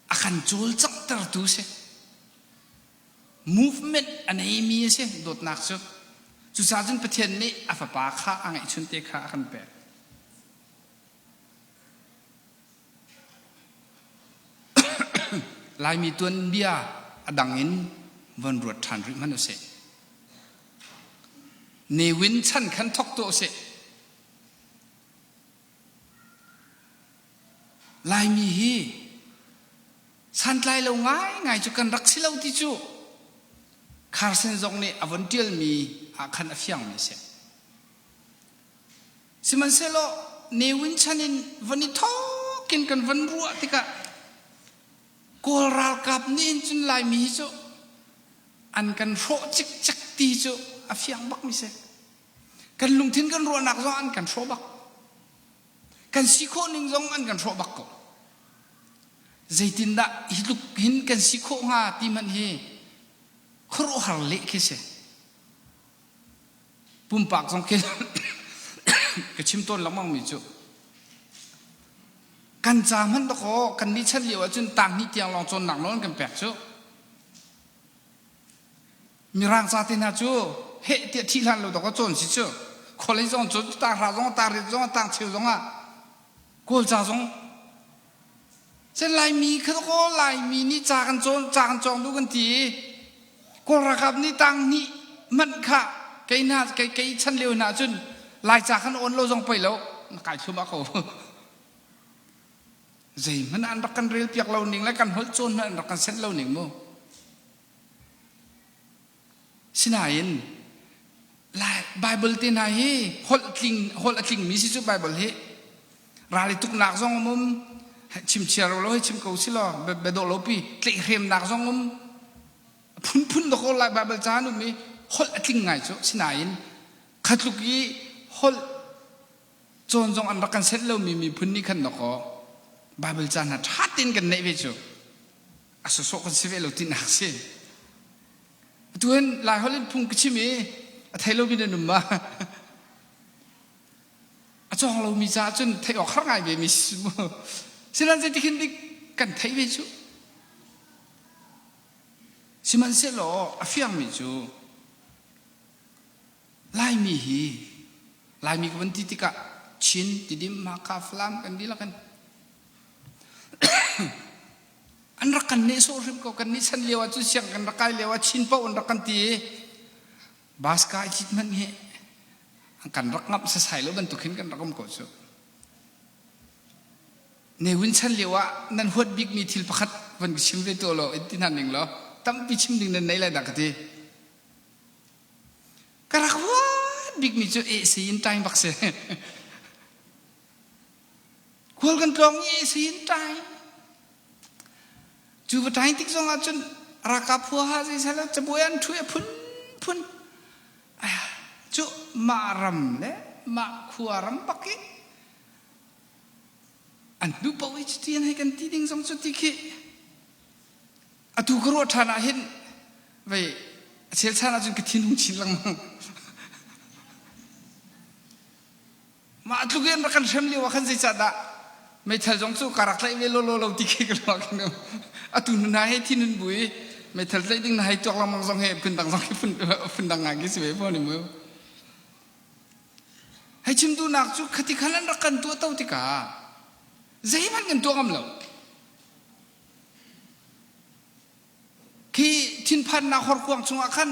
A kan cawlcanghtertu si. Movement a neimi a si dawtnak cu. Cucaah cun Pathian nih a fapa kha a ngeihchunte kha a kan pek. Laimi tuanbia a dang in von ruat ṭhan rih hmanh usih. Ne Win chan khan thok tuah usih. Laimi hi santlai lo ngaingai cu kan rak si lo ti cu Carson zong nih a von ṭialmi ah khan a fiangmi a si. Sihmanhsehlaw Ne Win chan in von i thawk in kan von ruah tikah Kawl ralkap nih hin cun Laimi hi cu an kan hrawh cikcek ti cu a fiang bakmi si. Kan lungthin kan ruahnak zong an kan hrawh bak. Kan si khawh ning zong an kan hrawh bak ko. Zeitindah hi tluk hin kan si khawh hnga ti hmanh hi khuaruahhar leh khi si. Pumpak zong khi ka chim tawn lengmangmi cu kan ca hmanh dakaw kan nih chan lio ahcun tang hnih tiang lawng cawnnak nawl an kan pek cu. Mirang ca te hna cu heh tiah thih hlan lo dakaw cawn si cu. College zong cawn tang hra zong tang riat zong tang cheu zong ah Kawl ca zong Cun Laimi kha kaw Laimi nih ca kan cawn ca kan cawng duh kan ti i Kawl ralkap nih tang hnih hmanh kha kei hna kei kei chan lio hna cun Laica khan awn lo zong pei lo na kai thlum ah ko zeihmanh an rak kan rel piak lo ning le kan holh cawn hmanh an rak kan senh lo ning mu sinain. Lai Bible te hna hi holh tling holh a tlingmi si cu Bible hi ral i tuknak zong um um chim chia ro lo hi chim ko si law bia dawh lo pi tlaihhremnak zong um phunphun dawk lai Bible ca an um i holh a tling ngai cu sinain khatluk i holh cawn zong an rak kan senh lomi miphun nih khan dawkaw Bible ca hna ṭha tein kan neih ve cu a sawsawh kan si ve lo tinak si. Atu hin Laiholh in phung ka chim i a thei lomi nan um ma? A cawng lomi caah cun theih awk har ngai ve mi si mu. Sinan zeitik hin dik kan theih ve cu. Sihmanhsehlaw a fiangmi cu Laimi hi Laimi ka van ti tikah Chin, Tidim, Hakha, Falam kan dihlak in an rak kan nehsawh hrim ko kan nih chan lio ah cun siang kan rak kai lio ah Chin paoh an rak kan ti i bus kai cit hmanh hi kan rak ngamh sasai lo bantuk hin kan rak um ko cu. Ne Win chan lio ah nan huat bikmi thil pakhat van ka chim ve tuah law in ti hna ning law tampi chim ding nan nei lai dah ka ti. Ka rak huat bikmi cu eh si in time bak si. Khual kan tlawng i si in ṭai. Cu va ṭai tik zong ah cun ralkap huaha zeisal cabuai an ṭhu i a phunphun. Cu mah ram le mah khua ram bak i an hnu paoh i cuti an hei kan ti ding zong cu ti khi atu ka ruah ṭhan ah hin vei a chelchan ahcun ka thin hung chin lengmang. Mah tluk in rak kan hrem lio ah khan zeicahdah meithal zong cu ka rak tlaih ve lawlaw lo ti khi ka ruah khin um. Atu hnu hna he thin hun bu i meithal tlaih ding na hei tuak lengmang zong he phundang zong khi phun phundang ngai khi si ve fawn i mu. Hei chim duhnak cu khati khan an rak kan tuah to tikah zeihmanh kan tuah ngam lo. Khi thinphannak horkuang chungah khan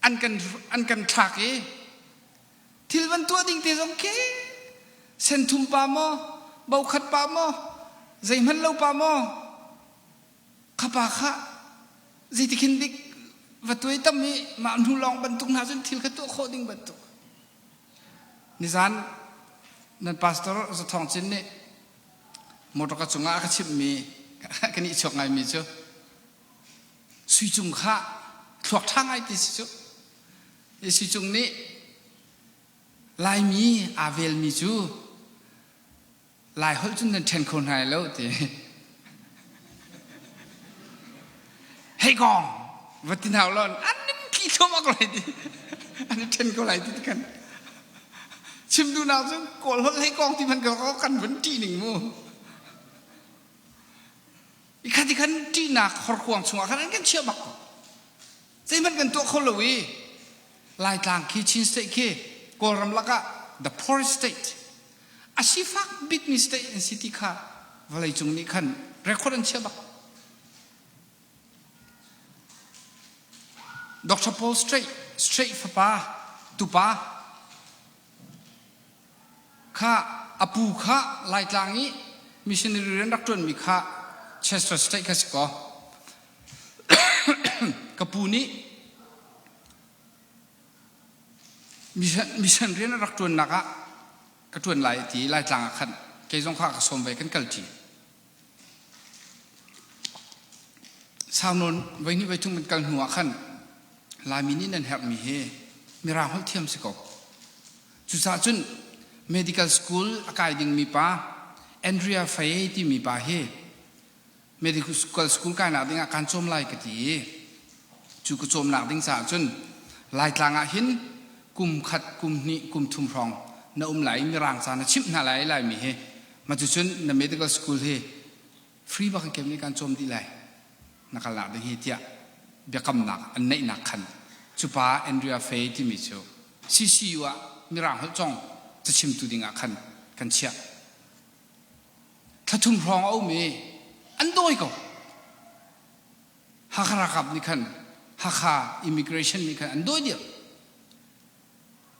an kan an kan thlak i Thil van tuah ding te zong khi senthum pa maw, bokhat pa maw, zeihmanh lo pa maw, kha pa kha zeitikhin dik va tuai tam i mah hnu lawng bantuk hna cun thil kha tuah khawh ding bantuk. Nizan nan pastor Zathawng Cin nih motor ka cungah a ka chimhmi ka nih chuak ngaimi cu sui cung kha thluak ṭha ngai ti si cu Sui Cung nih Laimi aa velmi cu Laiholh cun nan ṭhen kho hna lo ti. Hei kong va ti hna law an nin tli thluahmah ko lai ti. An i ṭhen ko lai ti kan. Chim duhnak cu Kawl holh hei kong ti hmanh ka kan vun ṭih ning mu. I kha ti khan ṭihnak horkuang chungah khan an kan chiah bak ko. Zeihmanh kan tuah kho lo i Laitlang khi Chin State khi Kawlram lakah the poorest state a sifak bikmi state an si ti kha vawleicung nih khan record an chiah bak. Dr. Paul Strait, Strait fapa tupa kha a pu kha Laitlang i missionary rian rak ṭuanmi kha Chester State kha si kaw ka pu nih mission rian a rak ṭuannak ah ka ṭuan lai ti Laitlang ah khan kei zong kha ka sawm ve kan kalṭi. Sau nawn voihnih voithum kan kal hnu ah khan Laimi nih nan herhmi hi Mirang holh thiam si ko. Cucaah cun medical school a kai dingmi pa Andrea Faye timi pa hi medical school kainak dingah kaan cawm lai ka ti i cu ka cawmnak ding caah cun Laitlang ah hin kum khat kum hnih kum thum hrawng na um lai i Mirang ca na chimh hna lai Laimi hi mah cucun na medical school hi free bak in kem nih kaan cawm dih lai na kalnak ding hi tiah biakamnak an neihnak khan cu pa Andrea Fay timi cu CCU ah Mirang holh cawng cachimtu dingah khan kan chiah. Thla thum hrawng a um i an dawi ko. Hakha ralkap nih khan Hakha immigration nih khan an dawi diam.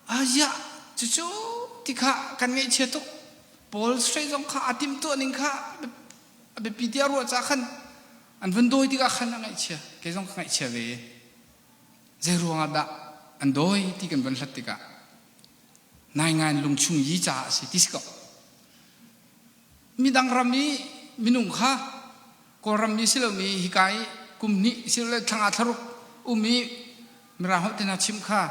Aziah cucu ti kha kan ngaihchia tuk. Paul Strait zong kha a timhtuah ning kha a biapi tiah ruah caah khan an vun dawi tikah khan a ngaihchia. Kei zong ka ngaihchia ve. Zei ruangah dah? an dawi ti kan van hlat tikah naingain lungchung yi caah a si ti si ko. Midang ram i minung kha Kawlram mi si lomi hika i kum hnih silole thla nga thlaruk um i Mirang holh te hna chimh kha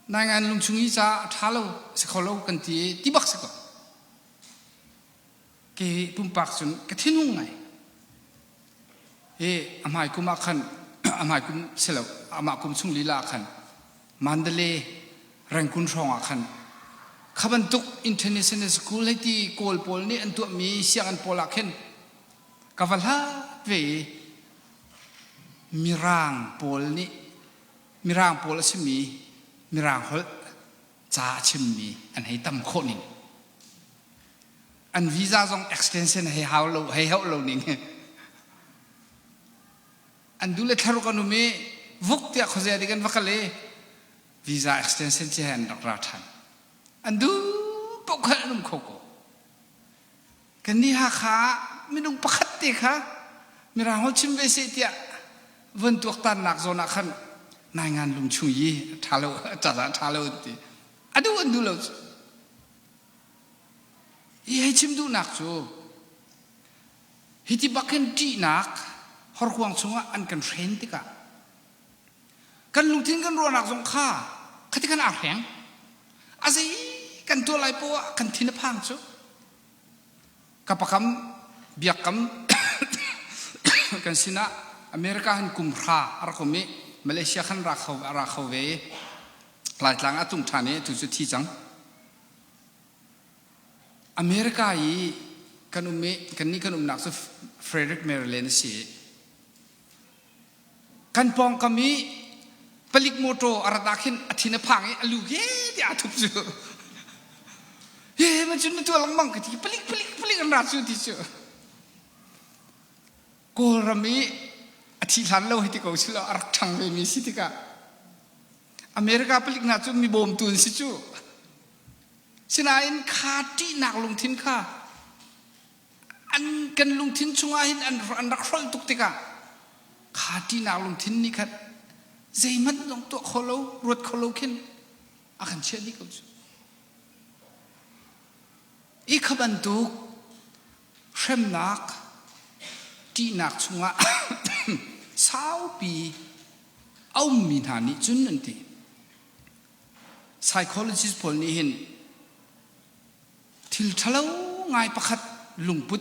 naingain lungchung yi caah a ṭha lo si kho lo kan ti i ti bak si ko. Ke pumpak cun ka thinhung ngai. Hi a hmai kum ah khan a hmai kum si lo amah kum chung lila ah khan Mandalay Rangoon hrawng ah khan kha bantuk international school hei ti Kawl pawl nih an tuahmi sianginn pawl ah khin ka va hlat ve i Mirang pawl nih Mirang pawl a simi Mirang holh ca a chimmi an hei tam khawh ning an visa zong extension hei hau lo hei hauh lo ning an du le thlaruk an um i vuk tiah khuazei dik an va kal i visa extension ci he an rak ra ṭhan an du paoh khan an um kho ko Kannih Hakha ah minung pakhat te kha Mirang holh chim ve seh tiah von tuaktannak zawn ah khan naingan lungchung yi ṭha lo ṭha ṭha lo an ti. A duh an duh lo cu. Hi hei chim duhnak cu hiti bak hin ṭihnak horkuang chungah an kan hren tikah kan lungthin kan ruahnak zong kha khati khan aa hreng. A zei kan tuah lai poah ah kan thin a phang cu. Ka pakam biakam kan sinah America han kum hra a rak um i Malaysia khan ra kho a ra kho ve i Laitlang a tlung ṭhan i tu cu thi cang. America i kan um i kannih kan umnak cu Frederick Maryland a si i Kan pawngkam i palik mawṭaw a rat ah khin a thin a phang i a lu he tiah aa thup cu. He man cun na tuah lengmang ka ti palik palik palik an ra cu ti cu. Kawlram i a thi hlan lo hei ti ko silo a rak ṭhang ve mi si tikah America palik hna cu mi bawmtu an si cu. Sinain kha ṭihnak lungthin kha an kan lungthin chungah hin an, an rak hrolh tuk tikah kha ṭihnak lungthin nih khan zeihmanh zong tuah kho lo ruat kho lo khin a kan chiah dih ko cu i kha bantuk hremnak ṭihnak chungah saupi a ummi hna nih cun an ti psychologist pawl nih hin Thil ṭhalo ngai pakhat lungput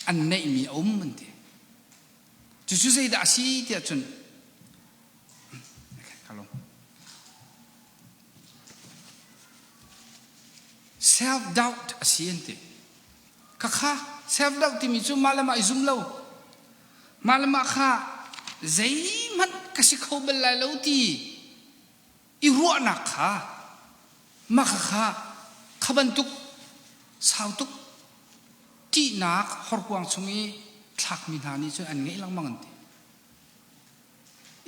an neihmi a um an ti. Cucu zeidah a si tiah cun self doubt a si an ti. Khakha self doubt timi cu mah le mah i zum lo. Mah le mah kha zeihmanh ka si kho bal lai lo ti i ruahnak kha mah kha kha bantuk sau tuk ṭihnak horkuang chung i thlakmi hna nih cun an ngeih lengmang an ti.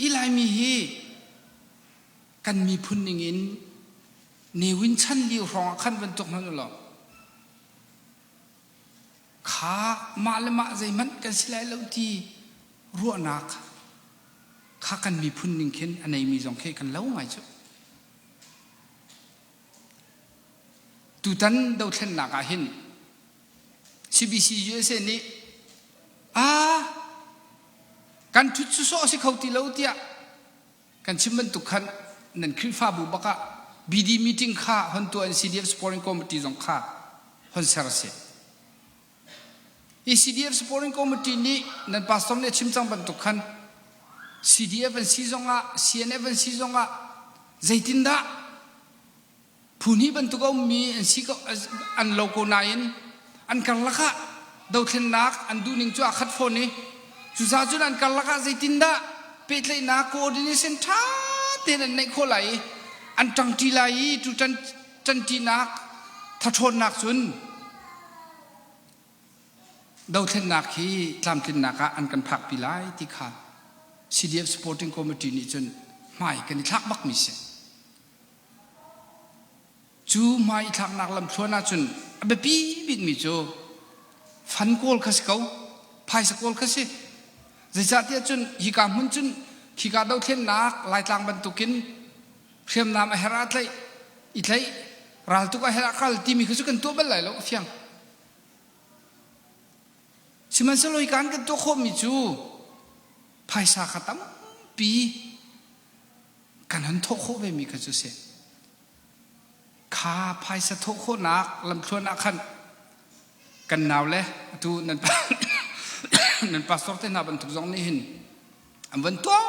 I Laimi hi kan miphun ningin Ne Win chan lio hrawng ah khan van tuk hmanh u law kha mah le mah zeihmanh kan si lai lo ti ruahnak kha kan miphun ning khin a neimi zong khi kan lo ngai cu. Tutan dothlennak ah hin CBC USA nih a kan thut cu sawh si kho ti lo tiah kan chim bantuk khan nan Khrihfabu bak ah BD meeting kha hon tuah in CDF Supporting Committee zong kha hon ser a si. Hi CDF Supporting Committee nih nan pastor nih a chim cang bantuk khan CDF an si zongah CNF an si zongah zeitindah phu hnih bantuk a ummi an si ko an lo ko nain an karlak ah dothlennak an duhning cu aa khat fawn i cucaah cun an karlak ah zeitindah pehtlaihnak coordination ṭha tein an neih khawh lai i an ṭangṭi lai i cu ṭanṭinak thathawnnak cun dothlennak hi tlamtlinnak ah an kan phakpi lai ti kha CDF Supporting Committee nih cun hmai kan i thlak bakmi si. Cu hmai i thlaknak lamthluan ahcun a biapi bikmi cu fan kawl kha si ko, phaisa kawl kha si. Zeicahtiah cun hika hmun cun Khika dothlennak Laitlang bantukin hriamnam a herh ah tlaih, i tlaih, raltuk a herh ah kal timi kha cu kan tuah bal lai lo a fiang. Sihmanhsehlaw hi kan kan tuah khawhmi cu phaisa kha tampi kan hon thawh khawh vemi kha cu si. Kha phaisa thawh khawhnak lamthluan ah khan kan nau le atu nan nan pastor te hna bantuk zong nih hin an van tuah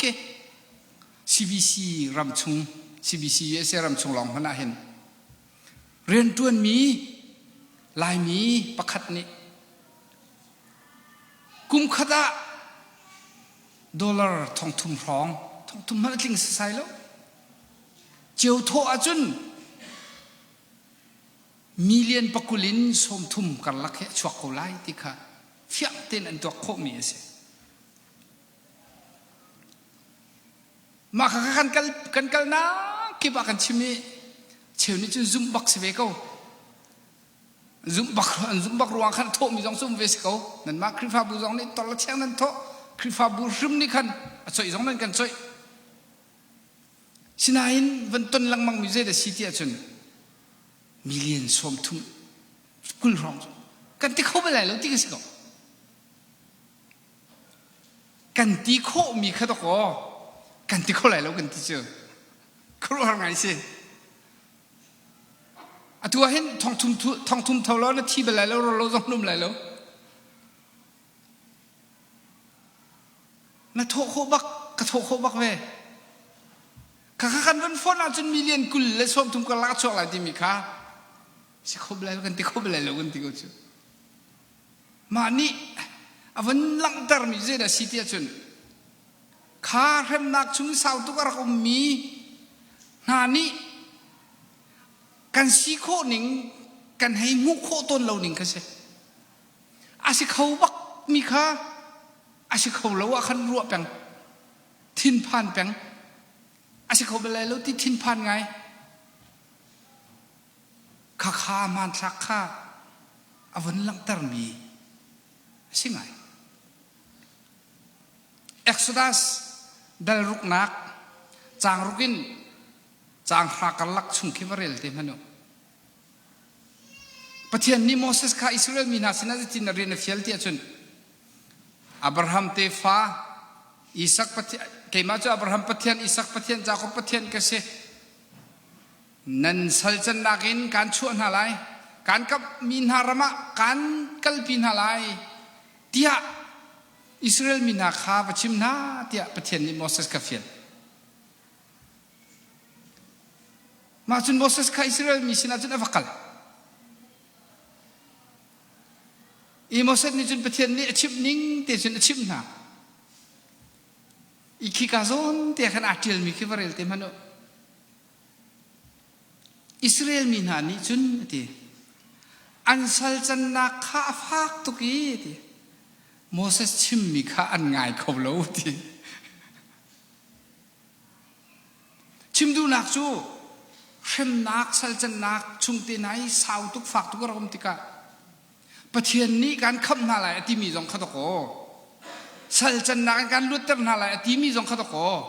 ke CBC ram chung CBC USA ram chung lawng hmanh ah hin rianṭuanmi Laimi pakhat nih kum khat ah dollar thongthum hrawng thongthum hmanh a tling sasai lo cio thawh ahcun million pakul in sawmthum karlak hi a chuak ko lai ti kha fiang tein an tuak khawhmi a si. Mah kha kan kal kan kalnak kip ah kan chim i cheu nih cun zumh bak si ve ko. Zumh bak an zumh bak ruang khan thawhmi zong cu um ve si ko. Nanmah Khrihfabu zong nih tol le cheng nan thawh. Khrihfabu hrim nih khan a coih zong nan kan coih. Sinain van ton lengmang mi zei dah si ti ahcun million 30 kul hrawng cu kan ti kho bal lai lo ti ka si ko. Kan ti khawhmi kha dawkaw kan ti kho lai lo kan ti cu khuaruahhar ngai si. Atu ah hin thongthum thongthum tho law na thi bal lai lo ro lo zong num lai lo. Na thawh khawh bak ka thawh khawh bak ve. Kha kha kan van phone ahcun million 20 le 30 karlak a chuak lai timi kha si kho bal lai lo kan ti kho bal lai lo kan ti ko cu. Mah nih a van langhtermi zeidah a si ti ahcun kha hremnak chung sau tuk a rak ummi hna nih kan si khawh ning kan hei hmuh khawh tawn lo ning kha si. A si kho bak mi kha a si kho lo ah khan ruah peng, thinphan peng, a si kho bal lai lo ti thinphan ngai. Khakha hmanthlak kha a vun langhtermi a si ngai. Exodus dal ruknak caang ruk in caang hra karlak chung khi va rel te hmanh u. Pathian nih Moses kha Israel mi hna sinah zeitin a rian a fial ti ahcun Abraham tefa Isak Pathian keimah cu Abraham Pathian Isak Pathian Jakob Pathian ka si Nan sal cannak in kaan chuah hna lai, kaan kamhmi hna ram ah kaan kalpi hna lai, tiah Israel mi hna kha va chim hna, tiah Pathian nih Moses kha fial. Mah cun Moses kha Israel mi sinah cun a va kal. I Moses nih cun Pathian nih a chimh ning te cun a chimh hna. I khika zawn te khan aa ṭialmi khi va rel te hmanh u. Israel mi hna nih cun a ti, an sal cannak kha a fak tuk i a ti. Moses chimmi kha an ngai kho lo a ti. Chim duhnak cu hremnak sal cannak chung te hna i sau tuk fak tuk a rak um tikah Pathian nih kan khamh hna lai a timi zong kha dawkaw sal cannak in kan luatter hna lai a timi zong kha dawkaw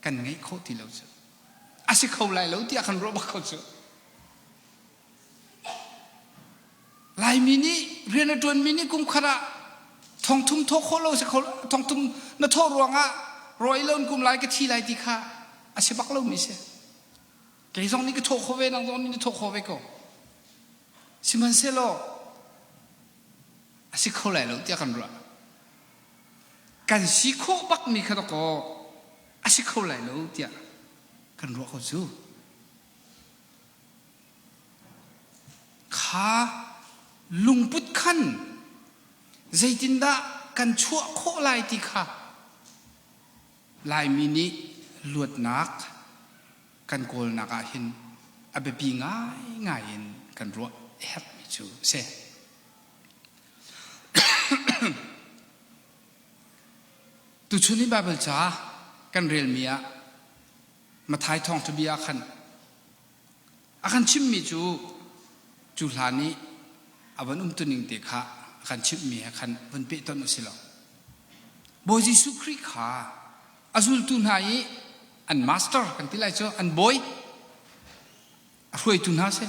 kan ngeih khawh ti lo cu a si kho lai lo tiah kan ruah bak ko cu Laimi nih rian a ṭuanmi nih kum khat ah thongthum thawh khawh lo si kho thongthum na thawh ruangah rawi lo in kum lai ka thi lai ti kha a si bak lomi si kei zong nih ka thawh khawh ve nang zong nih na thawh khawh ve ko sihmanhsehlaw a si kho lai lo tiah kan ruah Kan si khawh bakmi kha dawkaw a si kho lai lo tiah kan ruah ko cu. Kha lungput khan zeitindah kan chuah khawh lai ti kha Laimi nih luatnak kan kawlnak ah hin a biapi ngaingai in kan ruah a herhmi cu a si. Tuchun i Baibal ca kan relmi ah Matthai thawngṭha bia ah khan a kan chimhmi cu cu hlan i a van umtuning te kha a kan chimhmi he khan vun pehtonh u si law. Bawi Jesuh Khrih kha a zultu hna i an master kan ti lai cu an bawi a hruaitu hna si.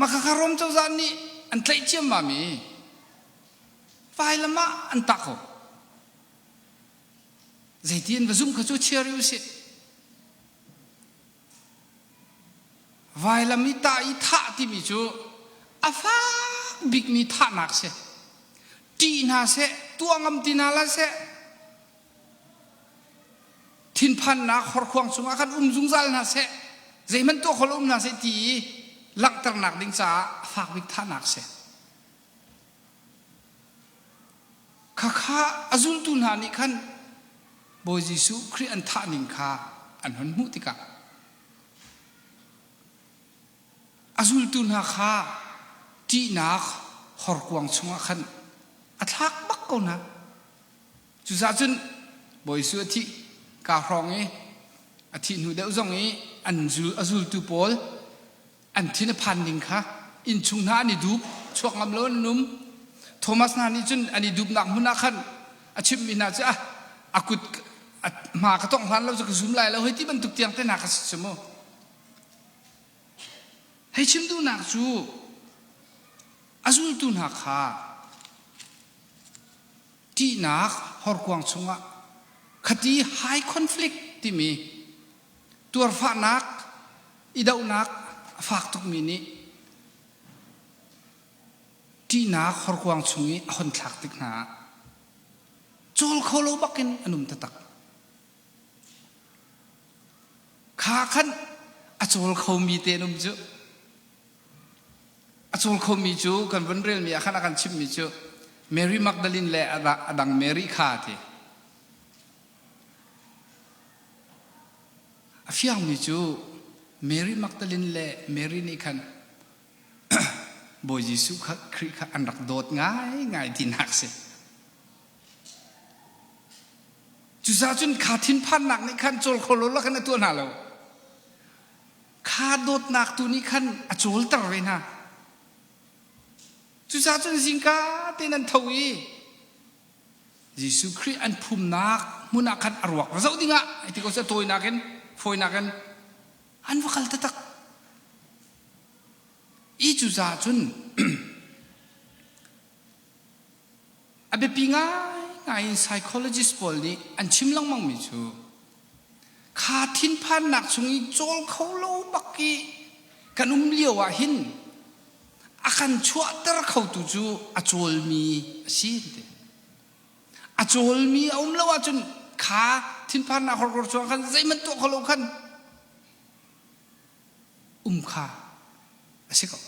Mah khakha Rom cozah nih an tlaih ciammam i vailam ah an tah ko. Zeiti an va zumh kha cu chia rih usih. Vailam i tah i thah timi cu a fak bikmi thahnak si. Ṭih hna seh, tuah ngam ti hna hlah seh. Thinphannak horkuang chungah khan um zungzal hna seh, zeihmanh tuah kho lo um hna seh ti i langhternak ding caah a fak bik thahnak si. Khakha a zultu hna nih khan Bawi Jesuh Khrih an thah ning kha an hun hmuh tikah a zultu hna kha ṭihnak horkuang chungah khan a thlak bak ko hna. Cucaah cun Bawi Jesuh a thih ka hrawng i a thih hnu deuh zong i an zul a zultu pawl an thin a phan ning kha innchung hna an i dup chuak ngam lo an um Thomas hna nih cun an i dupnak hmun ah khan a chimhmi hna cu ah a kut a hma ka tongh hlan lo cu ka zum lai lo hei ti bantuk tiang te hna ka si cu mu hei chim duhnak cu a zultu hna kha ṭihnak horkuang chungah khati high conflict timi tuarfahnak i dohnak a fak tukmi nih ṭihnak horkuang chung i a hon thlak tik hna ah cawl kho lo bakin an um taktak. Kha khan a cawl khomi te an um cu. A cawl khomi cu kan vun relmi ah khan a kan chimhmi cu Mary Magdalene le a dang Mary kha a ti. A fiangmi cu Mary Magdalene le Mary nih khan Bawi Jesuh kha Khrih kha an rak dawt ngaingai tinak si. Cucaah cun kha thinphannak nih khan cawl kho lo khan a tuah hna lo. Kha dawtnak tu nih khan a cawlter ve hna. Cucaah cun zingka tein an tho i Jesuh Khrih an phumnak hmun ah khan a ruak va zoh dingah hei ti ko seh tawinak in fawinak in an va kal taktak. I cucaah cun a biapi ngaingai in psychologist pawl nih an chim lengmangmi cu kha thinphannak chung i cawl kho lo bak i kan um lio ah hin a kan chuahter khotu cu a cawlmi a si ti. A cawlmi a um lo ahcun kha thinphannak horkor chuang khan zeihmanh tuah kho lo khan um kha a si ko.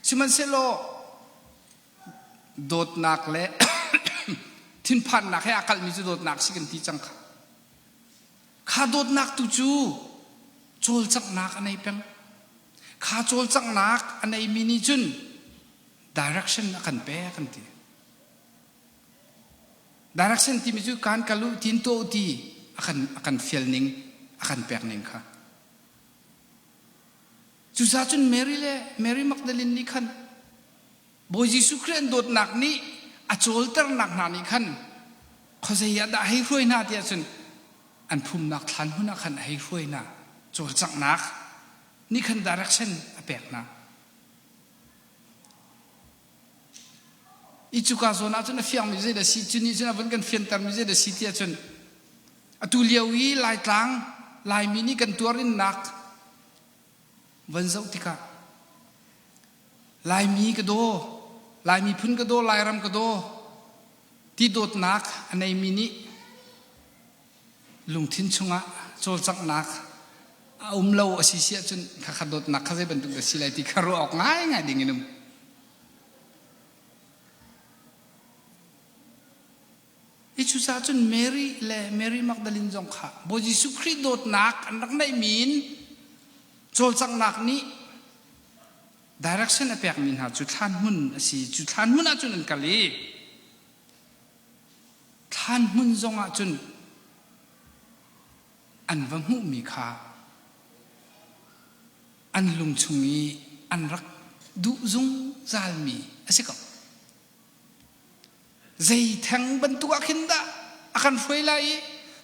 Sihmanhsehlaw dawtnak le thinphannak he aa kalhmi cu dawtnak si kan ti cang kha. Kha dawtnak tu cu cawlcanghnak a nei peng. Kha cawlcanghnak a neimi nih cun direction a kan pek an ti. Direction timi cu kan kal u tin tuah u ti a kan a kan fial ning a kan pek ning kha. Cucaah cun Mary le Mary Magdalene nih khan Bawi Jesuh Khrih an dawtnak nih a cawlternak hna nih khan khuazei ah dah hei hruai hna tiah cun an phumnak thlan hmun ah khan a hei hruai hna cawlcanghnak nih khan direction a pek hna. I cuka zawn ah cun a fiangmi zei dah si cu nih cun a vun kan fiantermi zei dah si tiah cun atu lio i Laitlang Laimi nih kan tuarinnak van zoh tikah Laimi ka daw Laimi phun ka daw Lairam ka daw ti dawtnak a neimi nih lungthin chungah cawlcanghnak a um lo a si si ahcun khakha dawtnak kha zei bantuk dah si lai ti kha ruah awk ngaingai ding in um. I cucaah cun Mary le Mary Magdalene zong kha Bawi Jesuh Khrih dawtnak an rak neihmi in cawlcanghnak nih direction a pekmi hna cu thlan hmun a si. Cu thlan hmun ah cun an kal i thlan hmun zong ah cun an va hmuhmi kha an lung chung i an rak duh zungzalmi a si ko. Zei theng bantuk ah khin dah a kan hruai lai i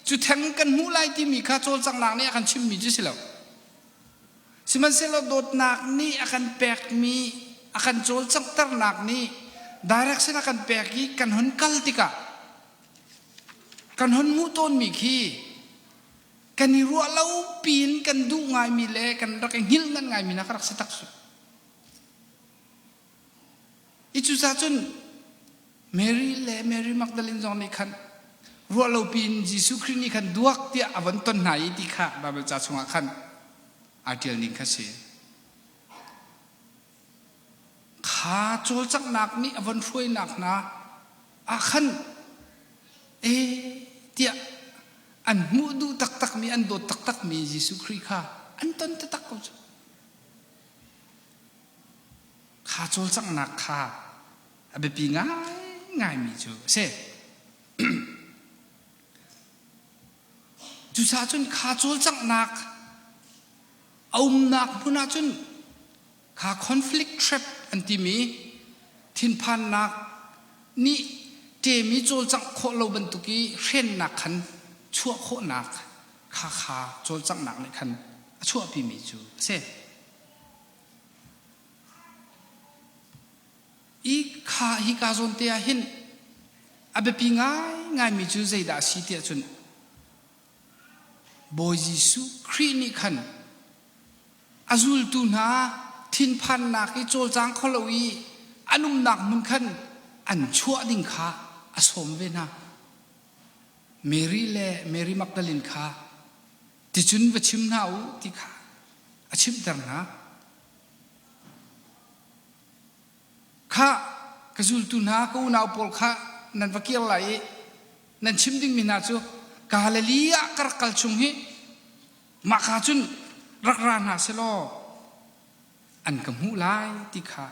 cu theng kan hmuh lai timi kha cawlcanghnak nih a kan chimmi cu si lo. Sihmanhsehlaw dawtnak nih a kan pekmi, a kan cawlcanghternak nih direction a kan pek i kan hun kal tikah kan hun hmuh tawnmi khi kan i ruah lo piin kan duh ngaimi le kan rak i hngilh ngan ngaimi hna kha rak si tak su. I cucaah cun Mary le Mary Magdalene zong nih khan ruah lo piin Jesuh Khrih nih khan duak tiah a von ton hna i ti kha Baibal ca chungah khan aa ṭial ning kha si. Kha cawlcanghnak nih a von hruainak hna ah khan e tiah an hmuh duh taktakmi an dawt taktakmi Jesuh Khrih kha an ton taktak ko cu. Kha cawlcanghnak kha a biapi ngaingaimi cu a si. Cucaah cun kha cawlcanghnak a umnak hmun ah cun kha conflict trap an timi thinphannak nih ṭemi cawlcangh khawh lo bantuk i hrennak khan chuah khawhnak kha kha cawlcanghnak nih khan a chuahpimi cu a si. I kha hika zawn te ah hin a biapi ngaingaimi cu zeidah a si tiah cun Bawi Jesuh Khrih nih khan a zultu hna thinphannak i cawlcang kho lo i an umnak hmun khan an chuah ding kha a sawm ve hna. Mary le Mary Magdalene kha ticun va chim hna u ti kha a chimhter hna. Khah, ka zultu hna, ka unau pawl kha nan va kir lai i nan chim dingmi hna cu Galilee ah ka rak kal chung hi mahka cun rak ra hna selaw an ka hmuh lai ti kha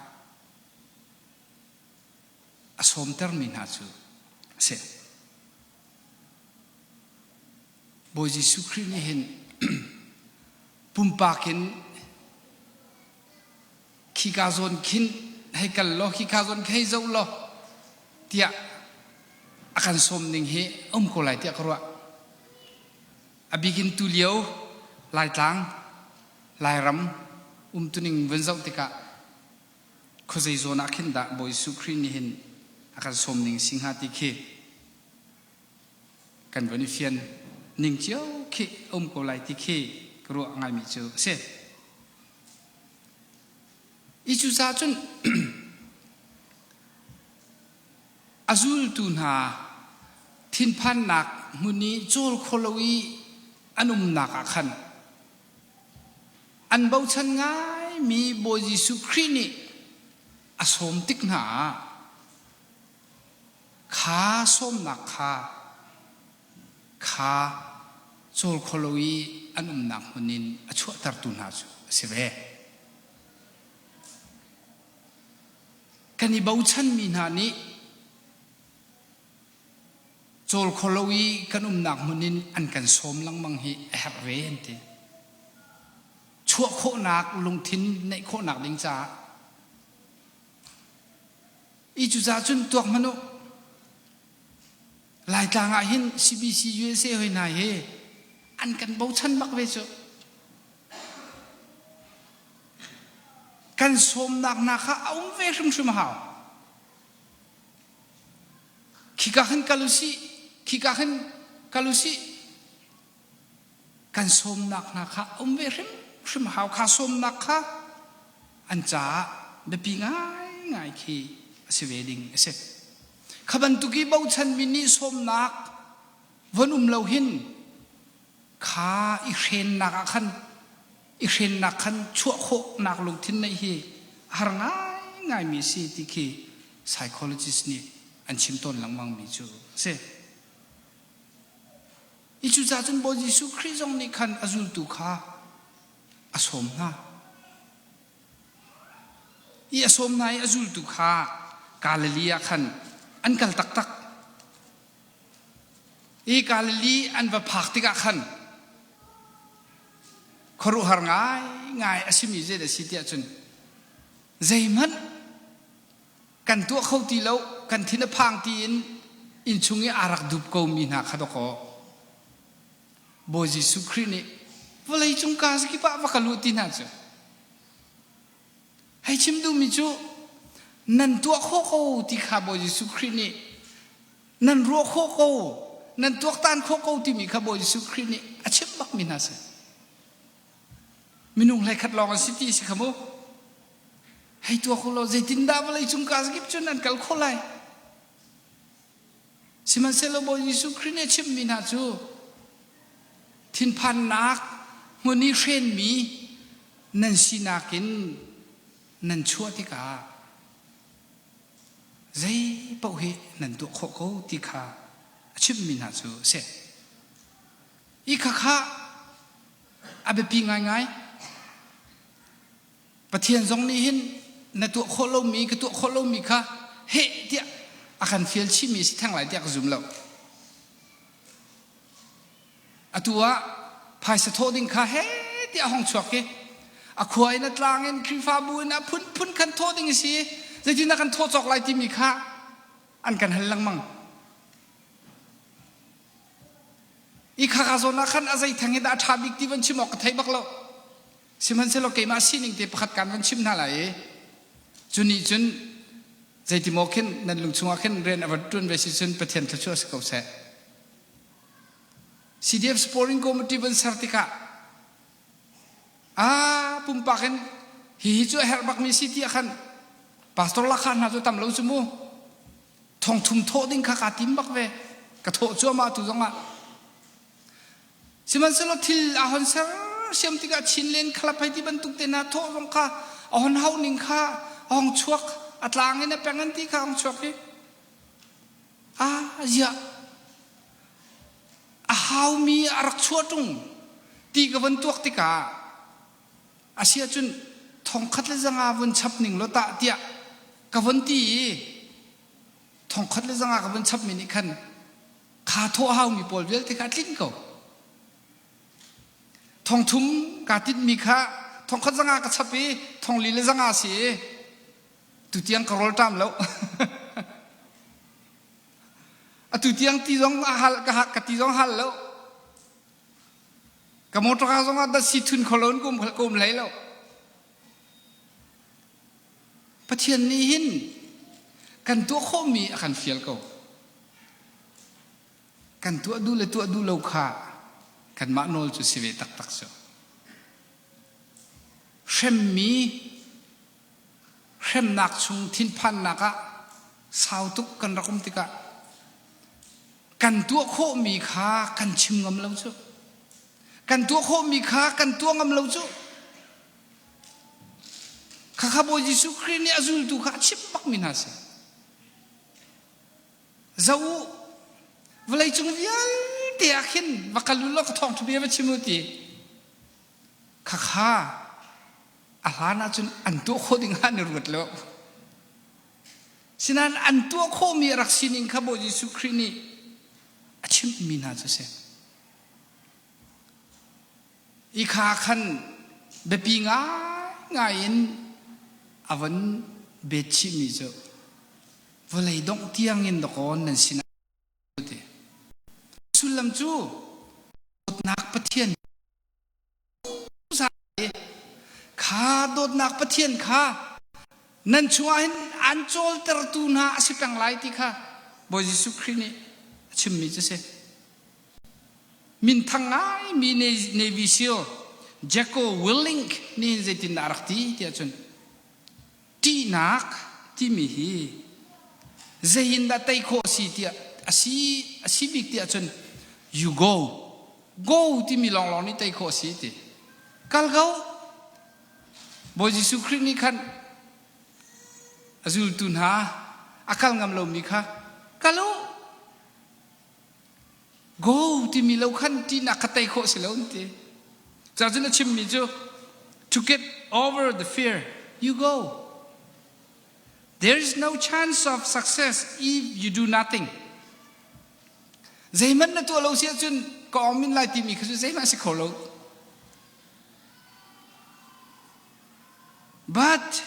a sawmtermi hna cu a si. Bawi Jesuh Khrih nih hin pumpak in khika zawn khin hei kal law khika zawn khi hei zoh law tiah a kan sawm ning hi a um ko lai tiah ka ruah. A bikin tulio Laitlang, Lairam umtuning vun zoh tikah khuazei zawn ah khin dah Bawi Jesuh Khrih nih hin a kan sawm ning si hnga ti khi kan von i fian ning cio khi a um ko lai ti khi ka ruah ngaimi cu a si. I cucaah cun a zultu hna thinphannak hmun i cawl kho lo i an umnak ah khan an bochan ngaimi Bawi Jesuh Khrih nih a sawm tik hna ah Kha sawmnak kha kha cawl kholo i an umnak hmun in a chuahtertu hna cu a si ve. Kan i bochanmi hna nih cawl kholo i kan umnak hmun in an kan sawm lengmang hi a herh ve an ti. Chuah khawhnak lungthin neih khawhnak ding caah I cucaah cun tuak hmanh u. Laitlang ah hin CBC USA hoi hna hi an kan bochan bak ve cu. Kan sawmnak hna kha a um ve hrimhrim a hau. Khika khan kal usih, khika khan kal usih. Kan sawmnak hna kha a um ve hrimhrim hau. Kha sawmnak kha an caah biapi ngaingai khi a si ve ding a si. Kha bantuk i bochanmi nih sawmnak von um lo hin kha i hrennak ah khan i hrennak khan chuah khawhnak lungthin neih hi a har ngaingaimi a si ti khi psychologist nih an chim tawn lengmangmi cu a si. I cucaah cun Bawi Jesuh Khrih zong nih khan a zultu kha a sawm hna. I a sawm hna i a zultu kha Galilee ah khan an kal taktak. I Galilee an va phak tikah khan khuaruahhar ngaingai a simi zeidah a si tiah cun zeihmanh. Kan tuah kho ti lo, kan thin a phang tiin innchung i aa rak dup komi hna kha dawkaw Bawi Jesuh Khrih nih vawlei cung kaa zakip ah va kal u ti hna cu. Hei chim duhmi cu nan tuah khawh ko ti kha Bawi Jesuh Khrih nih nan ruah khawh ko, nan tuaktan khawh ko timi kha Bawi Jesuh Khrih nih a chimh bakmi hna si. Minung hleikhat lawng an si ti si kha mu. Hei tuak u law zeitindah vawlei cung kaa zakip cun an kal khawh lai? Sihmanhsehlaw Bawi Jesuh Khrih nih a chimhmi hna cu thinphannak hmun i hrenmi nan sinak in nan chuah tikah zei paoh hi nan tuah khawh ko ti kha a chimhmi hna cu a si. I khakha a biapi ngaingai. Pathian zong nih hin na tuah khawh lomi ka tuah khawh lomi kha heh tiah a kan fial chihmi a si theng lai tiah ka zum lo. Atu ah phaisa thawh ding kha he tiah a hong chuak i a khua in a tlang in Khrihfabu in a phunphun khan thawh ding a si zeitin dah kan thawh cawk lai timi kha an kan hal lengmang. I khaka zawn ah khan a zei theng hi dah a ṭha bik ti van chim awk ka thei bak lo. Sihmanhsehlaw keimah sining te pakhat kaan van chim hna lai i cu nih cun zeitimaw khin nan lung chungah khin rian a van ṭuan ve si cun Pathian thluachuah si ko seh. CDF Supporting Committee van ser tikah ah pumpak in hihi cu a herh bakmi si ti ah khan pastor lakha hna cu tam lo cu mu thongthum thawh ding kha kaa tim bak ve ka thawh cuahmah tu zongah Sihmanhsehlaw thil a hon sersiam tikah Chinland Club hei ti bantuk te hna thawh zong kha a hon hauh ning kha a hong chuak a tlang in a peng an ti kha a hong chuak i a ziah a haumi a rak chuah ṭung ti ka von tuak tikah a si ahcun thongkhat le zanga vun chap ning law tah tiah ka von ti i thongkhat le zanga ka vun chapmi nih khan kha thawh haumi pawl vialte kha a tlinh ko. Thongthum kaa tinhmi kha thongkhat zanga ka chap i thongli le zanga si i tutiang ka rawl ṭam lo. Atu tiang ti zong a hal ka ka ti zong hal lo. Ka motor ka zong ah datsi thun kho lo in ka um ka um hlei lo. Pathian nih hin kan tuah khawhmi a kan fial ko. Kan tuah duh le tuah duh lo kha kanmah nawl cu si ve taktak cu. Hremmi hremnak chung thinphannak ah sau tuk kan rak um tikah kan tuah khawhmi kha kan chim ngam lo cu. Kan tuah khawhmi kha kan tuah ngam lo cu. Khakha Bawi Jesuh Khrih nih a zultu kha a chimh bakmi hna si. Zoh u, vawleicung vialte ah khin va kal u law ka thawngṭha bia va chim u ti. Khakha a hlan ahcun an tuah khawh ding ah an i ruat lo. Sinain an tuah khawhmi a rak sining kha Bawi Jesuh Khrih nih a chimhmi hna cu a si. I kha khan biapi ngaingai in a von bet chihmi cu vawlei dongh tiangin dakaw nan sinah ti. Sullam cu dawtnak Pathian kha dawtnak Pathian kha nan chungah hin an cawltertu hna a si peng lai ti kha Bawi Jesuh Khrih nih a chimmi cu a si. Minthang ngaimi Navy SEAL Jacko Willink nih zeitindah a rak ti tiah cun ṭihnak timi hi zei in dah tei khawh a si tiah a si a si bik tiah cun you go go timi lawnglawng nih tei khawh a si ti kal ko Bawi Jesuh Khrih nih khan a zultu hna a kal ngam lomi kha kal u Go timi lo khan ṭihnak kha tei khawh si lo an ti. Cacun a chimmi cu to get over the fear you go. There is no chance of success if you do nothing. Zeihmanh na tuah lo si ahcun ka awm min lai timi kha cu zeihmanh a si kho lo. But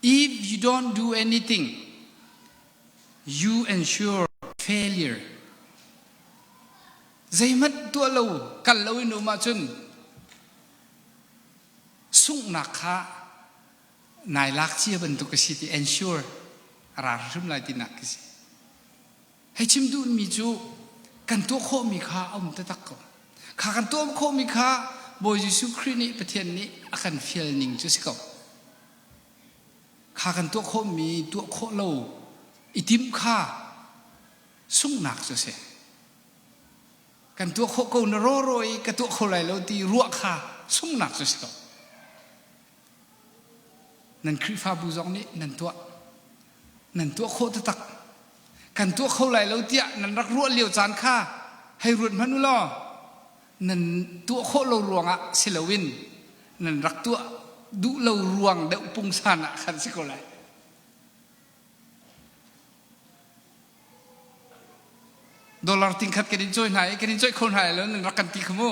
if you. If you don't do anything, you ensure failure. Zeihmanh tuah lo, kal lo in um ahcun sunghnak kha nai lak cia bantuk a si ti ensure a ra hrim lai tinak khi si. Hei chim duhmi cu kan tuah khawhmi kha a um taktak ko. Kha kan tuah khawhmi kha Bawi Jesuh Khrih nih Pathian nih a kan fial ning cu si ko. Kha kan tuah khawhmi tuah khawh lo i timh kha sunghnak cu si. Kan tuah khawh ko na rawraw i ka tuah kho lai lo ti ruah kha sunghnak cu si ko. Nan Khrihfabu zong nih nan tuah. Nan tuah khawh taktak. Kan tuah kho lai lo tiah nan rak ruah lio caan kha hei ruat hmanh u law nan tuah khawh lo ruangah si loin nan rak tuah duh lo ruang deuh pungsan ah khan si ko lai. Dollar tingkhat kan in cawi hna i kan in cawih kho hna lo nan rak kan ti kha mu.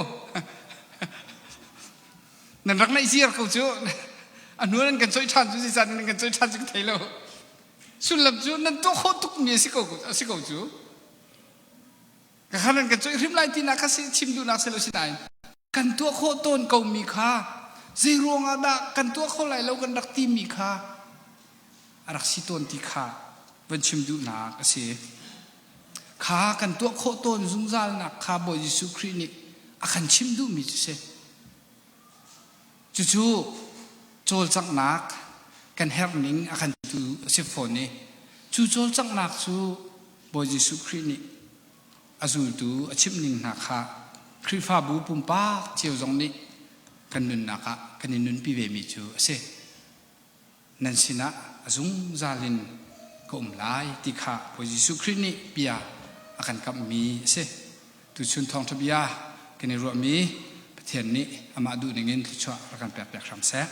Nan rak naih ziar ko cu. A hnu nan kan cawih ṭhan cu zeicah nan kan cawih ṭhan cu ka thei lo. Sullam cu nan tuah khawh tukmi a si ko a si ko cu. Ka kha nan kan cawih hrim lai tinak kha si chim duhnak si lo sinain kan tuah khawh tawn komi kha zei ruangah dah kan tuah kho lai lo kan rak timi kha a rak si tawn ti kha van chim duhnak a si. Kha kan tuah khawh tawn zungzalnak kha Bawi Jesuh Khrih nih a kan chim duhmi cu si. Cucu cawlcanghnak kan herhning a kan tu a si fawn i cu cawlcanghnak cu Bawi Jesuh Khrih nih a zultu a chimhning hna kha Khrihfabu pumpak cio zong nih kan nunnak ah kan i nunpi vemi cu a si. Nan sinah a zungzal in ka um lai ti kha Bawi Jesuh Khrih nih bia a kan kamhmi a si. Tuchun thawngṭha bia kan i ruahmi Pathian nih amah duhning in thluachuah rak kan pekpiak hram seh.